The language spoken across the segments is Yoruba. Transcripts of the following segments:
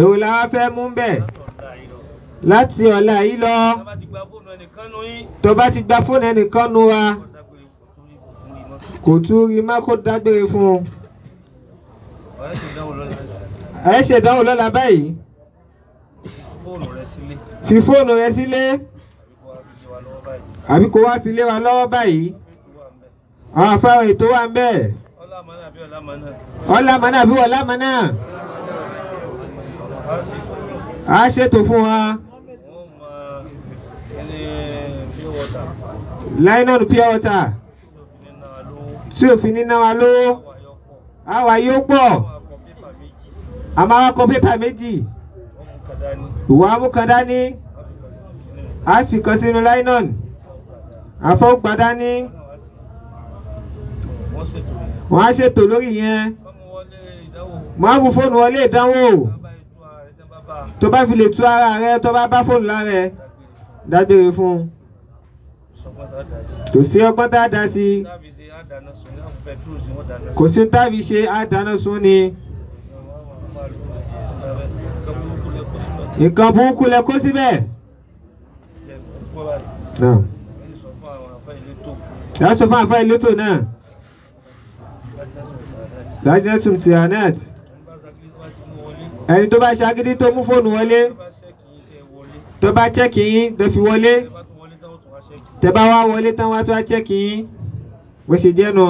Èwo la wá fẹ́ mú bẹ́ẹ̀ láti ọ̀la yìí lọ? Tó bá ti gba fóònù ẹnìkan nu wa, kò tún rí má kó dágbére fún un. Ẹ ṣèdánwò lọ́la báyìí. Fi fóònù rẹ sílé àbí kó wá fi lé wa lọ́wọ́ báyìí. Àwọn afáwọn ètò wà ń bẹ̀. Ọlámọ́nà àbí ọlámọ́nà. A ṣètò fún wa. Láínọ́ọ̀nù pure water tí òfin ní náwa lówó. Àwa yóò pọ̀. A máa wá kọ pépà méjì. Ìwà amúkandá ní. A fi kan sínú láínọ́ọ̀nù. Àfọwọ́gbadá ní. Wọ́n á ṣètò lórí yẹn. Máa mú fóònù wọlé ìdánwò. Tó bá fi lè tú ara rẹ, tó bá bá fóònù lára ẹ, dágbére fún un. Kò sí ọgbọ́n tá a dá sí i. Kò sí tábì ṣe àdáná sun ni. Nǹkan burúkú lẹ kó síbẹ̀. Ẹ sọ fún àfáà elétò náà. Lajnatum Tihanat. Ẹni tó bá ṣagídí tó mú fóònù wọlé, tó bá chẹ́kì yín tó fi wọlé, tẹ bá wá wọlé tán wá tó wá chẹ́kì yín. Bó ṣe jẹ́ nu.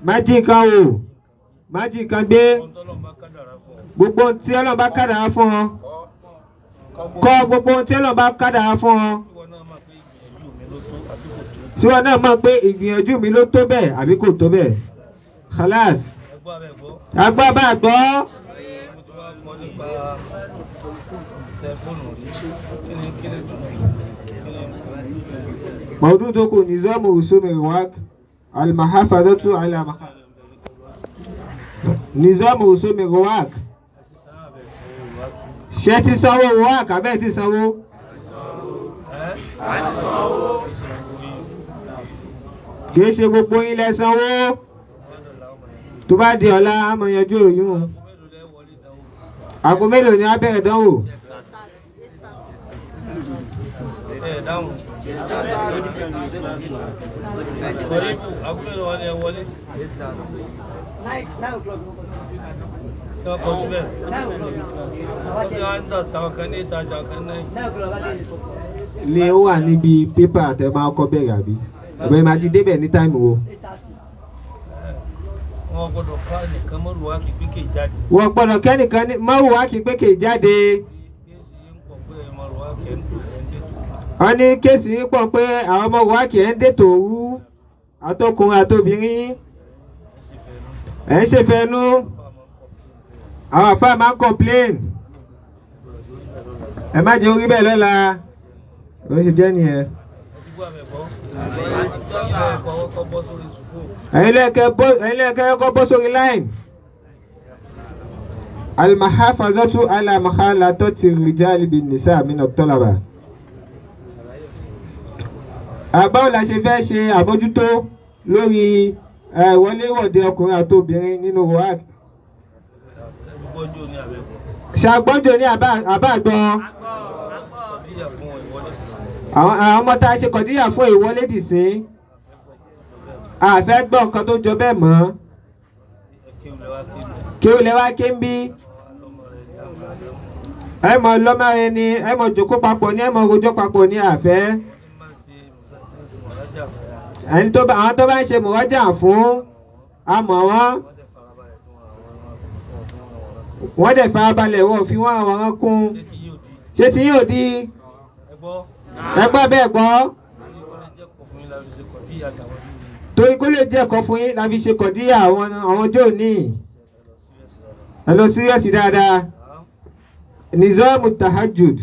Má jí nǹkan wò, má jí nǹkan gbé. Gbogbo ohun tí Ọlọ́run bá kádàrá fún ọ. Kọ́ gbogbo ohun tí Ọlọ́run bá kádàrá fún ọ. Tí wọn náà mọ̀ pé ìgbìyànjú mi ló tó bẹ́ẹ̀ àbí kò tó bẹ́ẹ̀. Khalas. Agbọ́ bá gbọ́. Mọ̀ọ́dún tó kù Nizamu Usumi Riwaq Al-Mahafazatu ala Maha. Nizamu Usumi Riwaq. Ṣé ti sanwó Riwaq àbẹ́ ti sanwó? Kìí ṣe gbogbo yín lẹ sanwó. Tó bá di ọ̀la, a máa yanjú òyún. Aago mélòó ni a bẹ̀rẹ̀ dánwò? Ni ó wà níbi pépà tẹ máa kọ́ bẹ̀rẹ̀ àbí? Ọ̀gbẹ́ni máa ti débẹ̀ ní táìmù wo? Wọ́n gbọ́dọ̀ ká nìkan mọ́rùwá kí pé kè jáde. Wọ́n gbọ́dọ̀ kẹ́nìkan ní mọ́rùwá kí pé kè jáde. Wọ́n ní kéèsì yín pọ̀ pé àwọn ọmọ wá kì í ń dètò òwú àtọkùnrin àtobìnrin. Ẹ̀ ń ṣèfẹ́nu. Àwọn àfáà máa ń complain. Ẹ má jẹ́ orí bẹ́ẹ̀ lọ́la. Ó ṣe jẹ́ nìyẹn. Ẹ̀yin lẹ́ẹ̀kẹ́ kọ́ bọ́ sórí line. Al-mahafazatu ala makhalatati rijali bin nisa min at-talaba. Báwo la ṣe fẹ́ ṣe àbójútó lórí wọléwọ̀de ọkùnrin àti obìnrin nínú WAC? Ṣàgbọ́njò ní àbá àgbọn. Àwọn ọmọ tá a ṣe kọ̀díyà fún ìwọlé dì sí. A fẹ́ gbọ́ nǹkan tó jọ bẹ́ẹ̀ mọ́. Kí ó lè wá ké ń bí. Ẹ mọ̀ lọ́mọ ẹni, ẹ mọ̀ jòkó papọ̀ ní, ẹ mọ̀ rojọ́ papọ̀ ní àfẹ́. Ẹni tó bá àwọn tó bá ń ṣe mùrọ́jà fún a mọ̀ wọ́n. Wọ́n dẹ̀ farabalẹ̀ wọ́n fi wọ́n àwọn kún. Ṣé tí yóò di? Ẹ gbọ́ bẹ́ẹ̀ gbọ́. Torí kó lè jẹ́ ẹ̀kọ́ fún yín la fi ṣe kọ̀díyà àwọn ọjọ́ òní. Ẹ lọ síríọ̀sì dáadáa. Nizamu Tahajjud.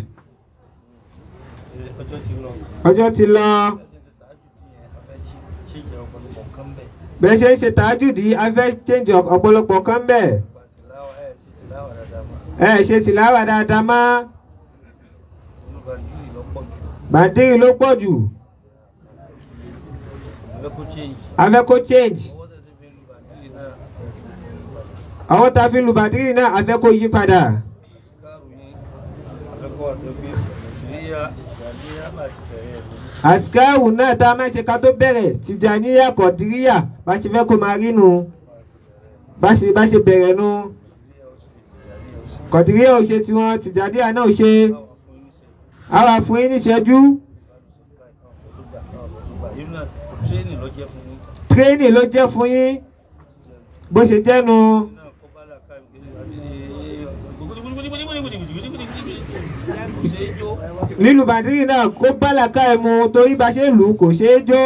Ọjọ́ ti lọ. Bẹ́ẹ̀ ṣe ń ṣe Tahajjud yìí, a fẹ́ change ọ̀pọ̀lọpọ̀ kan bẹ́ẹ̀. Ẹ ṣe tìláwà dáadáa mọ́. Bàndírì ló pọ̀ jù. A fẹ́ kó change. Àwọn tá a fi lu bàdírì náà a fẹ́ kó yí padà. Káàrù yín afẹ́kọ́ àtẹ́gbé Nàìjíríà ìjàníyà láti bẹ̀rẹ̀ ẹ̀ lórí. Àsìkáàrù náà tá a máa ṣe ká tó bẹ̀rẹ̀, Tìjàníyà, Kọ̀díríyà, bá ṣe fẹ́ kó máa rí nu, bá ṣe bẹ̀rẹ̀ nu. Kọ̀díríyà ò ṣe tiwọn, Tìjàníyà náà ò ṣe. Àwa fún yín níṣẹ́jú. Tírénì ló jẹ́ fún yín. Tírénì ló jẹ́ fún yín. Bó ṣe jẹ́ nu. Náà kọ́ bá làkà ìgbésẹ̀ ṣe é jó. Lílu bàdírì náà kó bá làkà ẹ̀ mu torí bá ṣe lù ú kò ṣeé jó.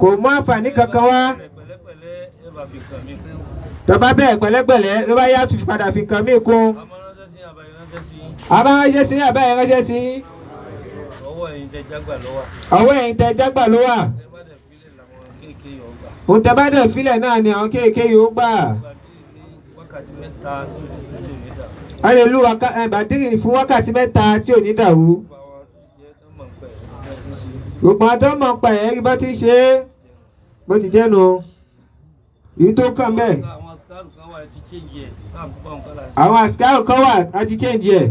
Kò mú àǹfààní kankan wá. Pẹ̀lẹ́pẹ̀lẹ́ ẹ bá fi kàn mí. Tọ́ba bẹ́ẹ̀ pẹ̀lẹ́pẹ̀lẹ́ ló bá yá tún padà fi kàn mí kún. Àmọ́ ránṣẹ́ sí àbáyé ránṣẹ́ sí. Àbá ránṣẹ́ sí àbá yẹn ránṣẹ́ sí. Ọwọ́ ẹ̀yin tẹ jágbà lọ́wọ́. Ọwọ́ ẹ̀yin tẹ jágbà ló wà. Ẹ bá dẹ̀ fílẹ̀ làwọn kéèké yọ̀ gbà. Òun tẹ bá dẹ̀ fílẹ̀ náà ni àwọn kéèké yóò gbà. Wákàtí mẹ́ta tó lè ní dà. A lè lu bàdírì fún wákàtí mẹ́ta tí ò ní dàrú. Gbogbo àwọn tó jẹ́ tó mọ̀ ń pẹ̀ ẹ̀ ń ṣe. Gbogbo àwọn tó mọ̀ pa ẹ̀ rí bá ti ṣe é. Bó ti jẹ́ nu. Èyí tó kàn bẹ́ẹ̀. Àwọn àsìkárù kan wà ti change ẹ̀ táà ń bá wọn kọ́lá. Àwọn àsìkáàrù kan wà á ti change ẹ̀.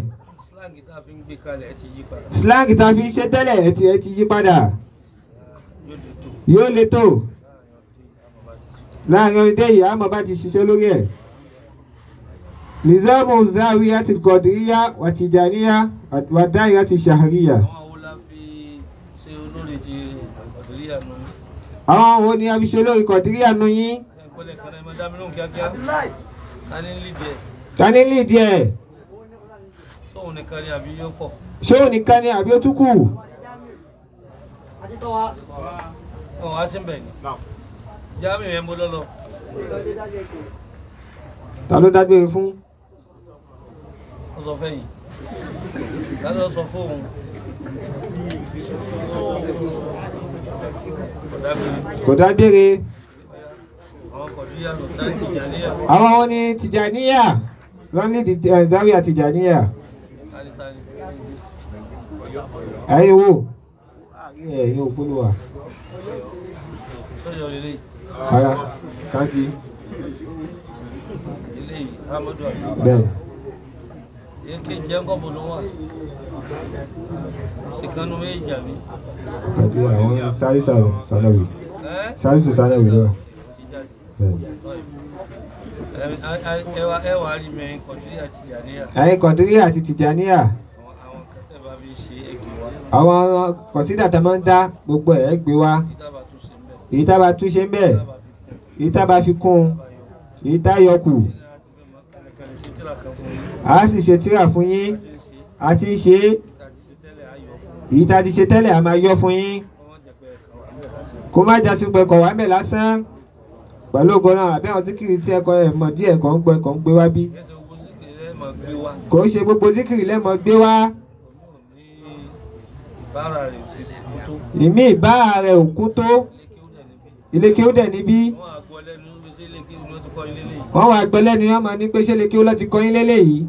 Slang tá a fi ń gbé kalẹ̀ ẹ̀ ti yí padà. Slang tá a fi ń ṣe tẹ́lẹ̀ ẹ̀ ti yí padà. Yóò lè tó Yóò le tó. láàrin ọdún Láàrin ọdún yìí àmọ́ bá ti ṣiṣẹ́ lórí ẹ̀. Nizamu Zawiya ti Kọ̀díríyà wà Tìjàníyà wà Dáìrà ti Ṣàríyà. Àwọn wo la fi ṣe olórí ti Kọ̀díríyà nù? Àwọn wo ni a fi ṣe olórí Kọ̀díríyà nù yín? Ẹ kọ́lẹ̀ kan náà ẹ máa dá mi lóhùn kíákíá. Ta ni ń lídìí ẹ̀? Ta ni lídìí ẹ̀? Sóun nìkan ni àbí yóò pọ̀? Ṣé òun nìkan ni àbí ó tún kù? Ọ̀ wá sí bẹ̀ ni. Jáàmì yẹn mo lọ́lọ́. Ta ló dágbére fún? Ó sọ fẹ́ yìí. Ta ló sọ fóun? Kò dágbére. Kò dágbére. Àwọn Kọ̀díríyà ló dá Tìjàníyà. Àwọn wo ni Tìjàníyà? Wọ́n ní Zawiya Tìjàníyà. Tani tani. Ẹ̀yin wo? Ẹ̀yin òkú ló wà. Sọ́yọ́ lélẹ́yìí. Ara kájí Eléyìí Amadu Ali. bẹ́ẹ̀. Èké jẹ́ ńkọ́ bò ló wà. Ṣèkánú méjì àbí? Àti àwọn sáré sàrò sànàwì. Ẹ́ Sáré sùn sànàwì ló wà. Tìjàní. Bẹ́ẹ̀. Ẹ wà á rí mẹ́rin Kọ̀díríyà Tìjàníyà. Ẹ̀yin Kọ̀díríyà àti Tìjàníyà. Àwọn kẹtẹ́ bá fi ṣe ẹgbẹ́ wa. Àwọn kọ̀sídà tá a máa ń dá gbogbo ẹ̀ gbé wá. Ìdábà tún ṣe ń bẹ̀. Èyí tá a bá túnṣe ń bẹ̀, èyí tá a bá fi kún un, èyí tá a yọ kù. A sì ṣe tírà fún yín. A ti ń ṣe é. Èyí tá a ti ṣe tẹ́lẹ̀ a máa yọ fún yín. Kó má jásí pé kọ̀ wá mẹ́ lásán. Pẹ̀lú ògo náà àbí àwọn síkìrì tí ẹ̀kọ́ ẹ̀ mọ̀ díẹ̀ kàn ń gbọ́ ẹ̀kọ́ ń gbé wá bí. Kò ń ṣe gbogbo síkìrì lẹ́mọ̀ gbé wá. Ìmí ìbára rẹ̀ ò kún tó. Ilé kí ó dẹ̀ níbí. Wọ́n wá gbọ́ lẹ́nu yọ́n máa ní pé ṣé lè kí ó lọ́ ti kọ́ yín lélẹ́yìí.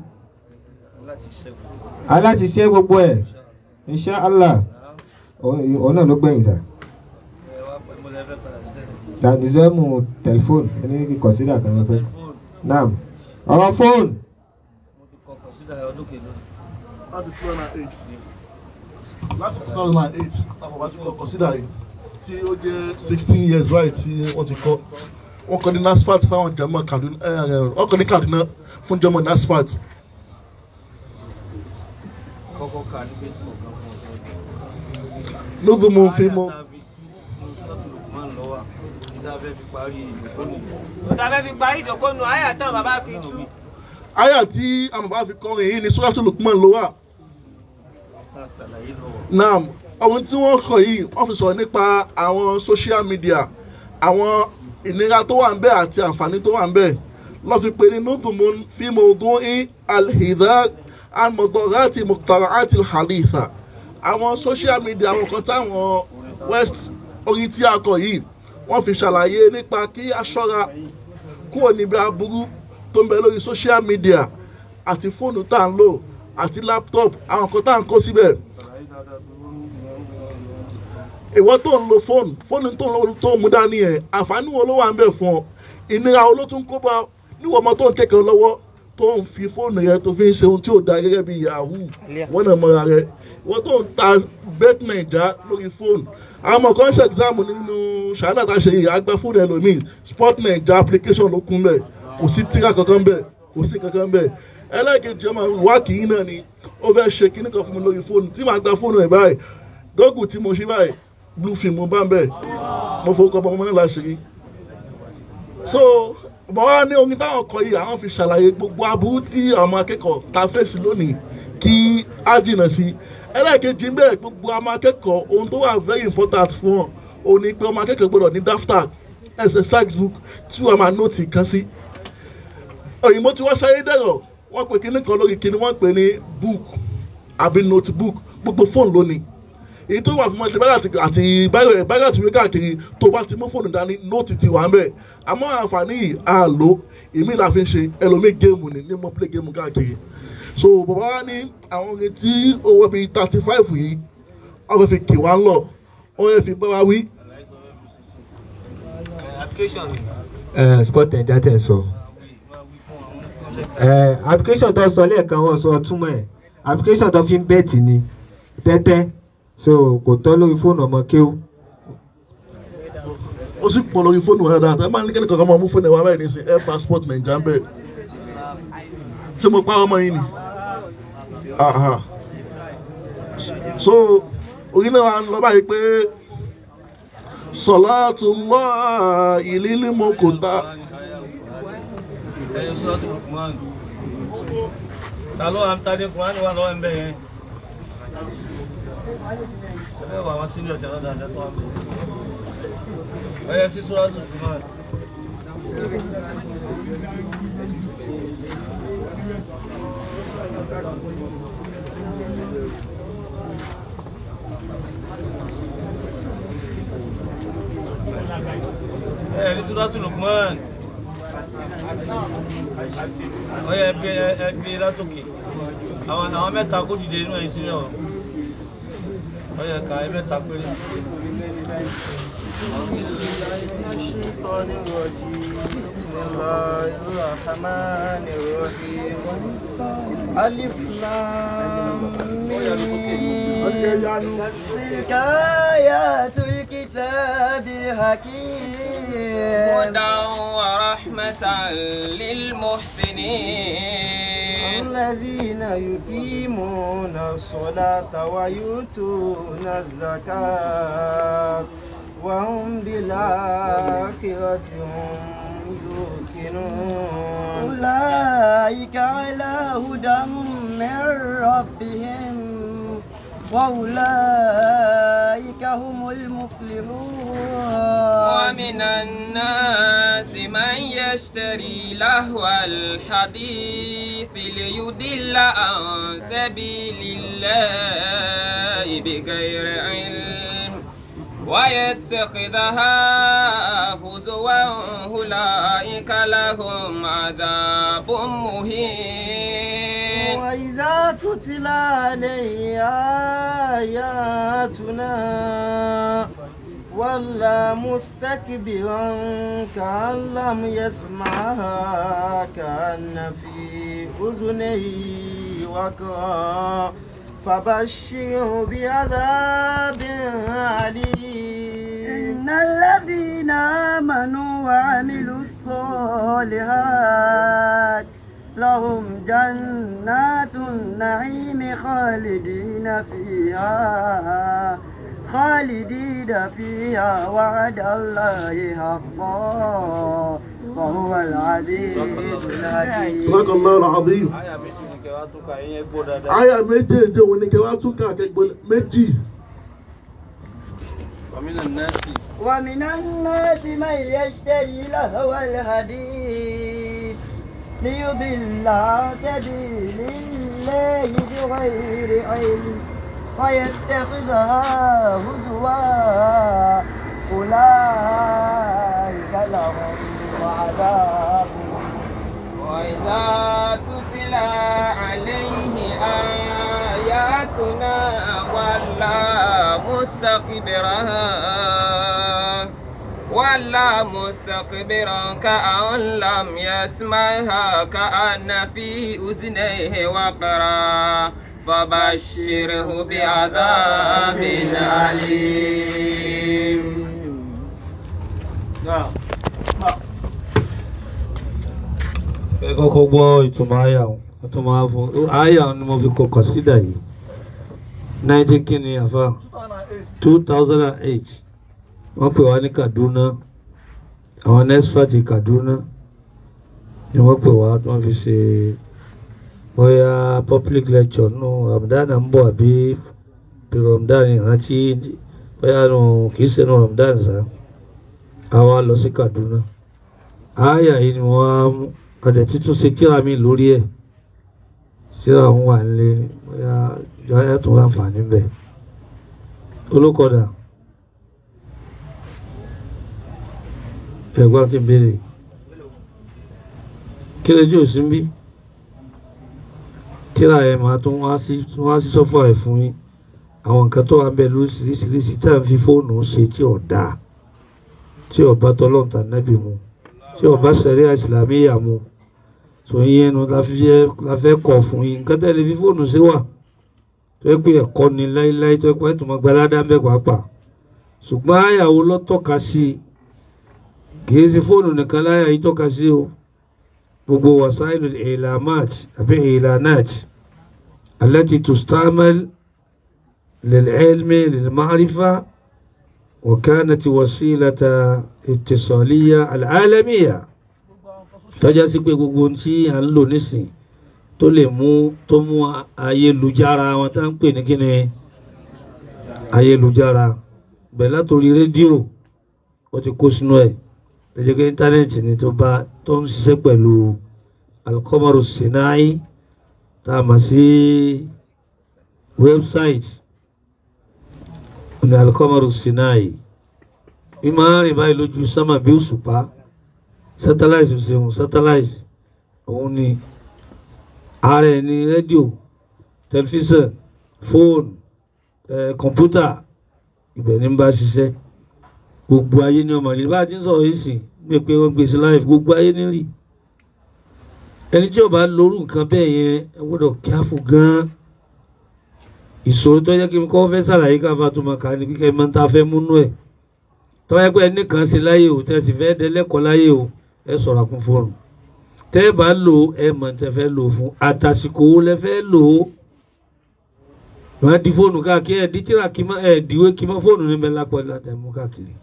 Aláti ṣe gbogbo ẹ̀. Insha Allah. Òun náà ló gbẹ̀yìn sà. Dàdísẹ́mù tẹlifóònù ẹni kọ̀sídà kan ló fẹ́. Naam. Ọ̀rọ̀ fóònù. Láti 2008, láti 2008 táwọn bá ti kọ kọsídà yìí tí ó jẹ́ 16 years right tí wọ́n ti kọ́. Wọ́n kọ́ ní NASFAT fáwọn jama Kaduna, wọ́n kọ́ ní Kaduna fún jama NASFAT. Kọ́kọ́ ka ní Facebook kan fún ọ̀sẹ̀. Lóògùn mo fi mọ. Ọ̀tá fẹ́ fi parí ìjókòó nù, àyà tán bàbá fi tú. Àyà tí àwọn bàbá fi kọrin yìí ni Suratul Luqman ló wà. Naam, ohun tí wọ́n kọ yìí wọ́n fi sọ̀rọ̀ nípa àwọn social media, àwọn ìnira tó wà ń bẹ̀ àti àǹfààní tó wà ń bẹ̀. Lọ́ fi pè ní nudhumun fi mawdu'i al-hidhar al-mudarrati muqtara'ati al-haditha. Àwọn social media, àwọn kan táwọn west orin tí a kọ yìí wọ́n fi ṣàlàyé nípa kí a ṣọ́ra kúrò níbi aburú tó ń bẹ lórí social media àti fóònù tá à ń lò àti laptop, àwọn kan tá à ń kó síbẹ̀. Ìwọ tó ń lo fóònù, fóònù tó ń lo tó ń mú dání ẹ̀, àǹfààní wo ló wà ń bẹ̀ fún ọ? Ìnira wo ló tún kó bá níwọ̀n ọmọ tó ń kẹ́kọ̀ọ́ lọ́wọ́ tó ń fi fóònù rẹ tó fi ń ṣe ohun tí ò da gẹ́gẹ́ bí yahoo? Wọ́n náà mọra rẹ. Ìwọ tó ń ta bet naija lórí fóònù, àwọn ọmọ kan ṣe exam nínú ṣáádà tá a ṣe yìí, àgbà fóònù ẹlòmíì, sport naija application ló kún bẹ́ẹ̀, kò sí tíra kankan bẹ́ẹ̀, kò sí kankan bẹ́ẹ̀. Ẹlẹ́ẹ̀kejì, ọmọ wá kìí náà ni ó fẹ́ ṣe kíní kan fún mi lórí fóònù tí màá gba fóònù ẹ̀ báyìí, Google tí mo ṣe báyìí, blue film mo bá ń bẹ̀, mo fowó kọ́ ọmọ náà láṣìírí. So bọ̀ wá ní orin táwọn kọ yìí, àwọn fi ṣàlàyé gbogbo aburú tí àwọn akẹ́kọ̀ọ́ ta fèsì lónìí kí á jìnà sí. Ẹlẹ́ẹ̀kejì ń bẹ̀, gbogbo àwọn akẹ́kọ̀ọ́, ohun tó wà very important fún ọ òun ni pé ọmọ akẹ́kọ̀ọ́ gbọ́dọ̀ ní daftar, exercise book tí wọ́n máa note kan sí. Òyìnbó tí wọ́n ṣayé dẹ̀rọ̀, wọ́n pè kíní kan lórí kíní, wọ́n pè ní book àbí notebook. Gbogbo fóònù lónìí, èyí tó wà fún ọmọdé báyìí àti báyìí báyìí àti ìwé káàkiri, tó bá ti mú fóònù dání, note ti wà ń bẹ̀. Àmọ́ àǹfààní yìí á lò èmi là fi ń ṣe ẹlòmíì game ní mo play game káàkiri. So bàbá wa ní àwọn orin tí owó bíi 35 yìí, wọ́n fẹ́ fi kì wá ń lọ, wọ́n fẹ́ fi bá wa wí. Application. Ẹ sport naija tẹ̀ sọ ẹ, application tó sọ lẹ́ẹ̀kan, wọ́n sọ túmọ̀ ẹ̀, application tó fi ń bet ni tẹ́tẹ́, so kò tọ́ lórí fóònù ọmọ kéwù. Ó sì pọ̀ lórí fóònù rẹ̀ dáadáa. Ẹ máa ní kẹ́ni kankan máa mú fóònù ẹ̀ wá báyìí nísìnyí, ẹ bá sport naija ń bẹ̀. Ṣé mo pa ọmọ yìí ni? Aha. So orí náà wà ń lọ báyìí pé Salatullah ìlílí mo kò ta. Ẹyọ sọ́ọ́tù Lukman. Ta ló wà ń ta ní Kùránì wà lọ́wọ́ ń bẹ̀ yẹn? Ẹ bẹ́ẹ̀ wà wọ́n sínú ọ̀tẹ̀ lọ́dọ̀ àjọ tó wà ń bẹ̀. Ẹyọ sí sọ́ọ́tù Lukman. Ẹ ní sọ́ọ́tù Lukman. Ọyọ ẹgbẹ́ ẹgbẹ́ látòkè. Àwọn mẹ́ta kó dìde inú ẹ̀yìn sílẹ̀ o. Ọyọ ẹ̀ka ẹ mẹ́ta péré. الشيطان الرجيم، بسم الله الرحمن الرحيم، ألف لام ميم، تلك آيات الكتاب الحكيم. هدى ورحمة للمحسنين. الذين يقيمون الصلاة ويؤتون الزكاة وهم بالآخرة هم يوقنون. أولئك على هدى من ربهم وأولئك هم المفلحون. ومن الناس من يشتري لهو الحديث ليضل عن سبيل الله بغير علم ويتخذها هزوا، أولئك لهم عذاب مهين. وإذا تتلى عليه آياتنا ولى مستكبرا كأن لم يسمعها كأن في أذنيه وقرا فبشره بعذاب أليم. إن الذين آمنوا وعملوا الصالحات لهم جنات النعيم خالدين فيها وعد الله حقا وهو العزيز الحكيم. صدق الله العظيم. Àyà méjì ni kẹwàá tó kà yín, ẹ gbọ́ dáadáa. Àyà méjèèjì òun ni kẹwàá tún kà kẹgbẹ́ méjì. ومن الناس ومن الناس من يشتري لهو الحديث ليضل عن سبيل الله بغير علم ويتخذها هزوا، أولئك لهم عذاب وإذا تتلى عليه آياتنا ولى. مستكبرا ولا مستكبرا كأن لم يسمعها كأن في أذنيه وقرا فبشره بعذاب أليم. Ẹ kọ́kọ́ gbọ́ ìtumọ̀ àyà ọ̀hún, ìtumọ̀ àfọ̀ àyà ọ̀hún ni mo fi kọ kọ̀sídà yìí. 19 kí ni àfa? 2008 wọ́n pè wá ní Kaduna, àwọn NESFAT Kaduna ni wọ́n pè wá tí wọ́n fi ṣe bóyá public lecture nù Ramadan ń bọ̀ àbí bí Ramadan ìrántí bóyá nù kì í ṣe nù Ramadan sá, àwa lọ sí Kaduna. Àyà yìí ni wọ́n á mú ọ̀dẹ̀ títún ṣe tíra mi lórí ẹ̀, tíra òun wà nílé bóyá ìjọ tó láǹfààní bẹ̀. Olókọ̀dà ẹ̀gbọ́n ti béèrè kí lójú òsín bí tíra ẹ̀ máa tún wá sí sọ́fọ̀ ẹ̀ fún yín, àwọn nǹkan tó wà ń bẹ lóríṣiríṣi tá à ń fi fóònù ṣe tí ò dáa, tí ò bá tọ́lọ́ǹtà nábì mu, tí ó bá ṣẹ̀ríà ìsìlámíyà mu, tó yín ẹnu la fẹ́ kọ̀ fún yín. Nǹkan tẹ́lẹ̀ fi fóònù sí wà tó yẹ pé ẹ̀kọ́ ni láíláí, tó yẹ pé ẹ̀tùn máa gbaládá ń bẹ̀ pàápàá, ṣùgbọ́n àyàwó ló tọ́ka sí i, kì í ṣe fóònù nìkan láyà yìí tọ́ka sí o. Gbogbo wasailul ilamat àbí ilanat allati tustamal lil-ilmi lil-ma'rifa wa kanat wasilata ittisaliya al-alamiya, tọ́já sí pé gbogbo ohun tí à ń lò nísìn tó lè mú tó mú ayélujára wọn tá ń pè ní kíni ayélujára bẹ̀rẹ̀ látòrí rédíò ó ti kó sínú ẹ̀, tọ́jú pé íńtánẹ́ẹ̀tì ni tó bá tó ń ṣiṣẹ́ pẹ̀lú alkọ́mọ́rù sinai tá a mọ̀ sí wẹ́bsáìtì ní alkọ́mọ́rù sinai bí máa ń rìn báyìí lójú sámà bí òṣùpá, satellite ṣeun satellite òun ni ààrẹ ní rédíò, tẹlifíṣàn, fóònù, kọ̀ǹpútà, ibẹ̀ ní ń bá ṣiṣẹ́. Gbogbo ayé ní ọmọ yìí bá a ti ń sọ̀rọ̀ yìí sìn gbé pé wọ́n gbèsè láì gbogbo ayé ní rí. Ẹni tí ó bá lórú nǹkan bẹ́ẹ̀ yẹn ẹ gbọ́dọ̀ kíáfù gan-an. Ìṣòro tó yẹ kí n kọ́ fẹ́ ṣàlàyé káfa tó máa kà ní kíkẹ́ máa ń ta fẹ́ múnú ẹ̀. Tọ́wọ́ ẹgbẹ́ ẹni kan ṣe láyé o, tẹ́ sì fẹ́ dẹ́lẹ́kọ̀ọ́ láyé o, ẹ sọ̀rọ̀ kún fóònù. Tẹ́ ẹ bá lò ó, ẹ mọ̀ tẹ́ fẹ́ lò ó fún. Àtàsìkò wo lẹ fẹ́ lò ó? Wọ́n á di fóònù káàkiri, ẹ̀ di tíra kí mọ́, ẹ̀ dìwé kí mọ́, fóònù ní bẹ́ẹ̀ lápọ̀ látẹ̀mú káàkiri.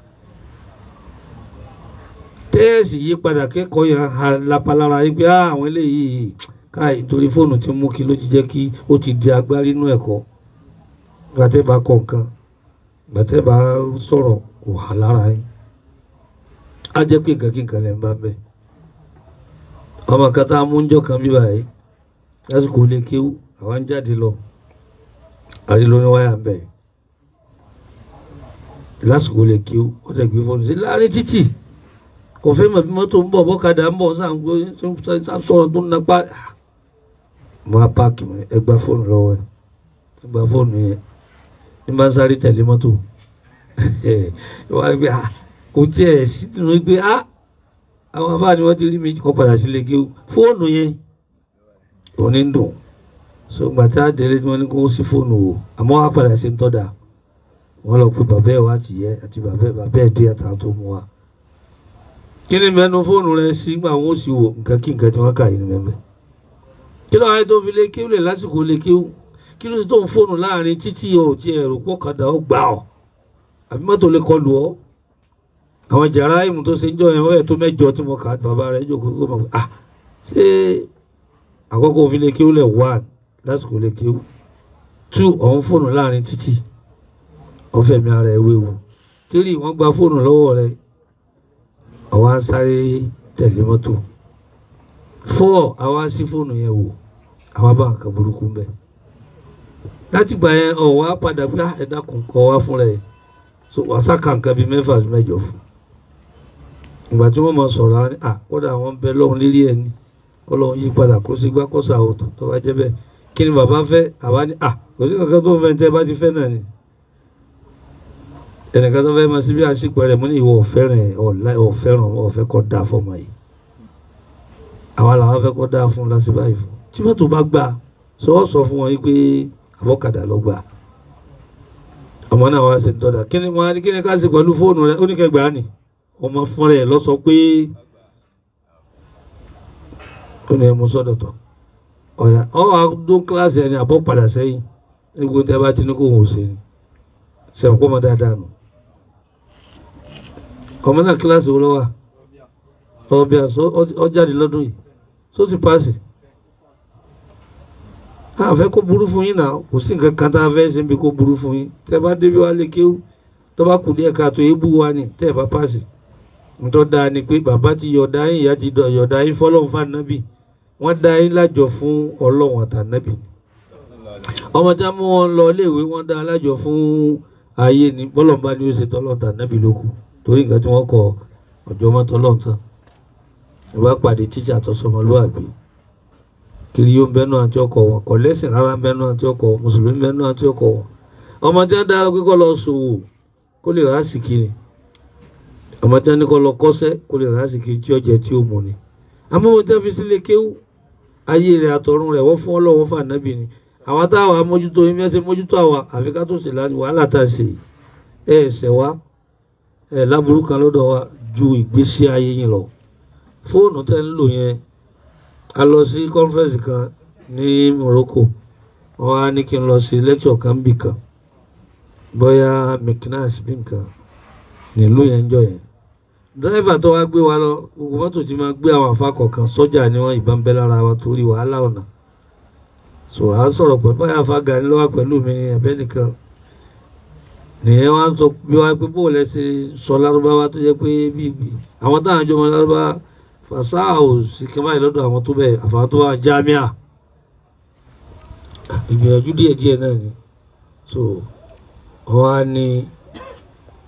Tẹ́ ẹ sì yí padà kẹ́kọ̀ọ́ yẹn ha lapalára yìí pé àwọn eléyìí káì torí fóònù ti mú kí ló ti jẹ́ kí ó ti di agbárí inú ẹ̀kọ́. Gbàtẹ́ bá kọ̀ nǹkan, gbàtẹ́ bá sọ̀rọ̀ kò hàn lára yín, á jẹ́ pé nǹkan kí nǹkan lè ń bá bẹ́ẹ̀. Ọmọ kan tá a mú ń jọ kan bí báyìí lásìkò lè kéwú, àwa ń jáde lọ, àrí ló ní wáyà ń bẹ̀ lásìkò lè kéwú, ó dẹ̀ gbé fóònù sí láàrin títì, kò fẹ́ mọ̀ bí mọ́tò ń bọ̀ bọ́kadà ń bọ̀ sọ̀rọ̀ tó ń napá. Mo á páàkì ẹ gba fóònù lọ́wọ́ ẹ, ẹ gba fóònù yẹn ní bá ń sáré tẹ̀lé mọ́tò wọ́n á gbé kò tiẹ̀ sínú pé àwọn afáà ni wọ́n ti rí mi kọ́ padà sílé kí fóònù yẹn ò ní dùn. So gbàtà délé tí wọ́n ní kó sí fóònù wò, àmọ́ wọ́n á padà ṣe ń tọ́da, wọ́n lọ pé bàbá ẹ̀ wá ti yẹ àti bàbá ẹ̀ dé àtàwọn tó mú wa. Kí ni mẹ́nu fóònù rẹ sí gbà wọ́n ó sì wò nǹkan kí nǹkan tí wọ́n kà yìí ní mẹ́mẹ́. Kí ló wáyé tó fi lé kí ó lè lásìkò lè kí ó kí ló sì tó ń fóònù láàrin títí ò tí ẹ̀rù pọ̀kadà ó gbà ọ́ àbí mọ́tò lè kọlù ọ́. Àwọn jàrá ìmù tó ṣe ń jọ yẹn wọ́n yẹ tó mẹ́jọ tí mo kà á bàbá rẹ̀ jókòó tó mọ̀ pé ṣé àkọ́kọ́ òfin lè kí ó lẹ̀ 1 lásìkò lè kí ó 2 ọ̀hún fóònù láàrin títì ọ̀fẹ́ mi ara ẹ̀ wéwu 3 wọ́n gba fóònù lọ́wọ́ rẹ̀ àwa sáré tẹ̀lé mọ́tò 4 àwa sí fóònù yẹn wò àwa bá nǹkan burúkú ń bẹ̀. Láti gbà yẹn ọ̀wá padà pé ẹ̀dá kò kọ́ wá fúnra ẹ̀ so wàsákà nǹkan bíi 6 sí 8 fún. Ìgbà tí wọ́n máa sọ̀rọ̀ àwọn ní kódà àwọn ń bẹ lọ́hùn lérí ẹ̀ ni kọ́lọ́hún yí padà kó sí gbá kọ́sà òtò tó bá jẹ́ bẹ́ẹ̀. Kí ni bàbá fẹ́? Àwa ní kò sí kankan tó ń fẹ́ tẹ́ bá ti fẹ́ náà ni. Ẹnìkan tó fẹ́ máa síbi àsìkò rẹ̀ mo ní ìwọ ọ̀fẹ́ràn ọ̀fẹ́ràn ọ̀fẹ́ kọ́ da fọmọ yìí. Àwa làwọn fẹ́ kọ́ da fún lásìkò báyìí fún. Tí mọ́tò bá gbà sọ ọ́ sọ fún wọn yìí pé àbọ̀kadà lọ gbà. Ọmọ náà wá ṣe dọ́dà. Kí ni wọ́n á ní kí ni ká ṣe pẹ̀lú fóònù rẹ̀? Ó ní kẹgbàá nì. Ọmọ fúnra ẹ̀ lọ sọ pé ó ní ẹmu sọ́dọ̀ tọ̀. Ọ̀yà ọ̀ wá dún kíláàsì ẹni àbọ̀ padà sẹ́yìn. Nígbà tí a bá ti ní kó òun ò ṣe ni. Sẹ̀wọ̀n kọ́ mọ dáadáa nù. Ọmọ náà kíláàsì wo ló wà? Ọbẹ̀ àṣọ ọjáde lọ́dún yìí. Tó ti paasi. A fẹ́ kó burú fún yín náà, kò sí nǹkan kan tá a fẹ́ ṣe bí kó burú fún yín. Tẹ́ bá débi wá lè kéwú, tó bá kù díẹ̀ káàtó ebú wa ni tẹ́ bá paasi. Ntọ́ da ni pé bàbá ti yọ̀ọ̀dá yín, ìyá ti yọ̀ọ̀dá yín fọlọ́run fànábì. Wọ́n dá yín lájọ fún Ọlọ́run àtànábì. Ọmọ tí wọ́n mú wọn lọ iléèwé wọ́n dá alájọ fún ayé ni bọ́lọ̀mbá ni ó ṣe tọ́lọ́run tànábì ló kù torí nǹkan tí wọ́n kọ ọjọ́ mọ́ tọ́lọ́run tán. Ìwà pàdé tíṣà tó sọmọlúwàbí. Kiri yóò ń bẹ́nu àti ọkọ̀ wọn, kò lẹ́sìn rárá ń bẹ́nu àti ọkọ̀ wọn, mùsùlùmí ń bẹ́nu àti ọkọ̀ wọn. Ọmọ tí wọ́n dá pé kó lọ ṣòwò kó lè rà síkiri. Ọmọ tí wọ́n ní kó lọ kọ́ṣẹ́ kó lè rà síkiri tí ó jẹ tí ó mu ni. Àmọ́ ohun tí wọ́n fi sílé kéwú ayé rẹ̀ àtọ̀run rẹ̀ wọ́n fún Ọlọ́run fún ànábì ni. Àwọn táwa mójútó yín mẹ́sẹ̀ mójútó àwa àfi ká tó ṣe láti wàhálà tá a ṣe ẹ ẹ̀ṣẹ̀ wa ẹ láburú kan lọ́dọ̀ wa ju ìgbésí ayé yín lọ. Fóònù tẹ́ ń lò yẹn, a lọ sí kọ́nfẹ́rẹ́nsì kan ní Morocco, wọ́n á ní kí n lọ sí lẹ́kṣọ̀ kan bì kan bóyá Meknes bí nǹkan nílùú yẹn ń jọ yẹn. Dírẹ́fà tó wá gbé wa lọ, gbogbo mọ́tò tí máa gbé àwọn àfa kọ̀ọ̀kan sọ́jà ni wọ́n ìbọn bẹ́ lára wa torí wàhálà ọ̀nà. So a sọ̀rọ̀ pẹ̀lú báyà fa Gani lọ́wọ́ pẹ̀lú mi ẹ̀bẹ́ nìkan nìyẹn wá ń sọ bí wá pé bóòlù ẹ ṣe sọ lárúbáwá tó jẹ́ pé bí àwọn táwọn àjọ ọmọ lárúbáwá fàṣà ò sì kí báyìí lọ́dọ̀ àwọn tó bẹ̀ àfàwọn tó wà jámíà ìgbìyànjú díẹ̀ díẹ̀ náà ni. So wọ́n á ní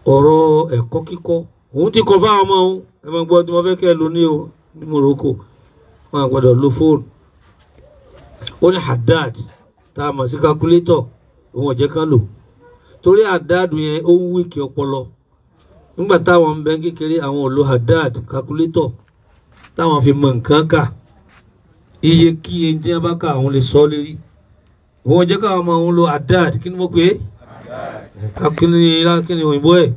ọ̀rọ̀ ẹ̀kọ́ kíkọ́ òun ti kọ́ fáwọn ọmọ òun ẹ máa gbọ́ tí wọ́n fẹ́ kẹ́ ẹ lò ní o ní Morocco wọn àgbọ́dọ̀ lo fóònù. Ó ní Haddad tá a mọ̀ sí calculator òun ọ̀jẹ̀ kan lò torí Haddad yẹn ó ń wíìkì ọpọlọ. Nígbà táwọn ń bẹ kékeré àwọn ò lo Haddad calculator táwọn fi mọ nǹkan kà iye kí iye tí wọ́n bá kà àwọn lè sọ lérí. Òun ọ̀jẹ̀ káwọn ọmọ òun lo Haddad kí ni mo pè é kí ni òyìnbó ẹ̀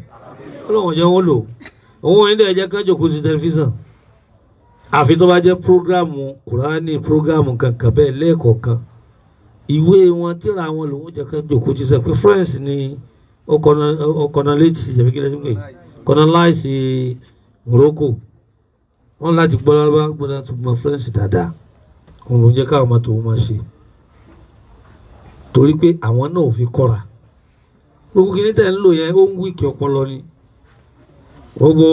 ọlọ́wọ̀n jẹ́ wọ́n lò. Òun ò ní dẹ̀ jẹ́ kán jòkó sí tẹlifíṣàn àfi tó bá jẹ́ prógráàmù kùránì prógráàmù kankan bẹ́ẹ̀ lẹ́ẹ̀kọ̀ọ̀kan. Ìwé wọn tíra wọn lòun jẹ́ kán jòkó ti sọ pé France ni ọkọ̀nàlétì ìjẹ̀bí kílẹ̀ nígbè kọ̀nàláìsì Morocco. Wọ́n láti gbọ́ lárúbá gbọ́dọ̀ láti mọ French dáadáa. Òun lòun jẹ́ káwọn máa tòun máa ṣe torí pé àwọn náà ò fi kọ́ra. Gbogbo kìíní tẹ̀ ń lò yẹn ó ń wíìkì ọpọlọ ni. Gbogbo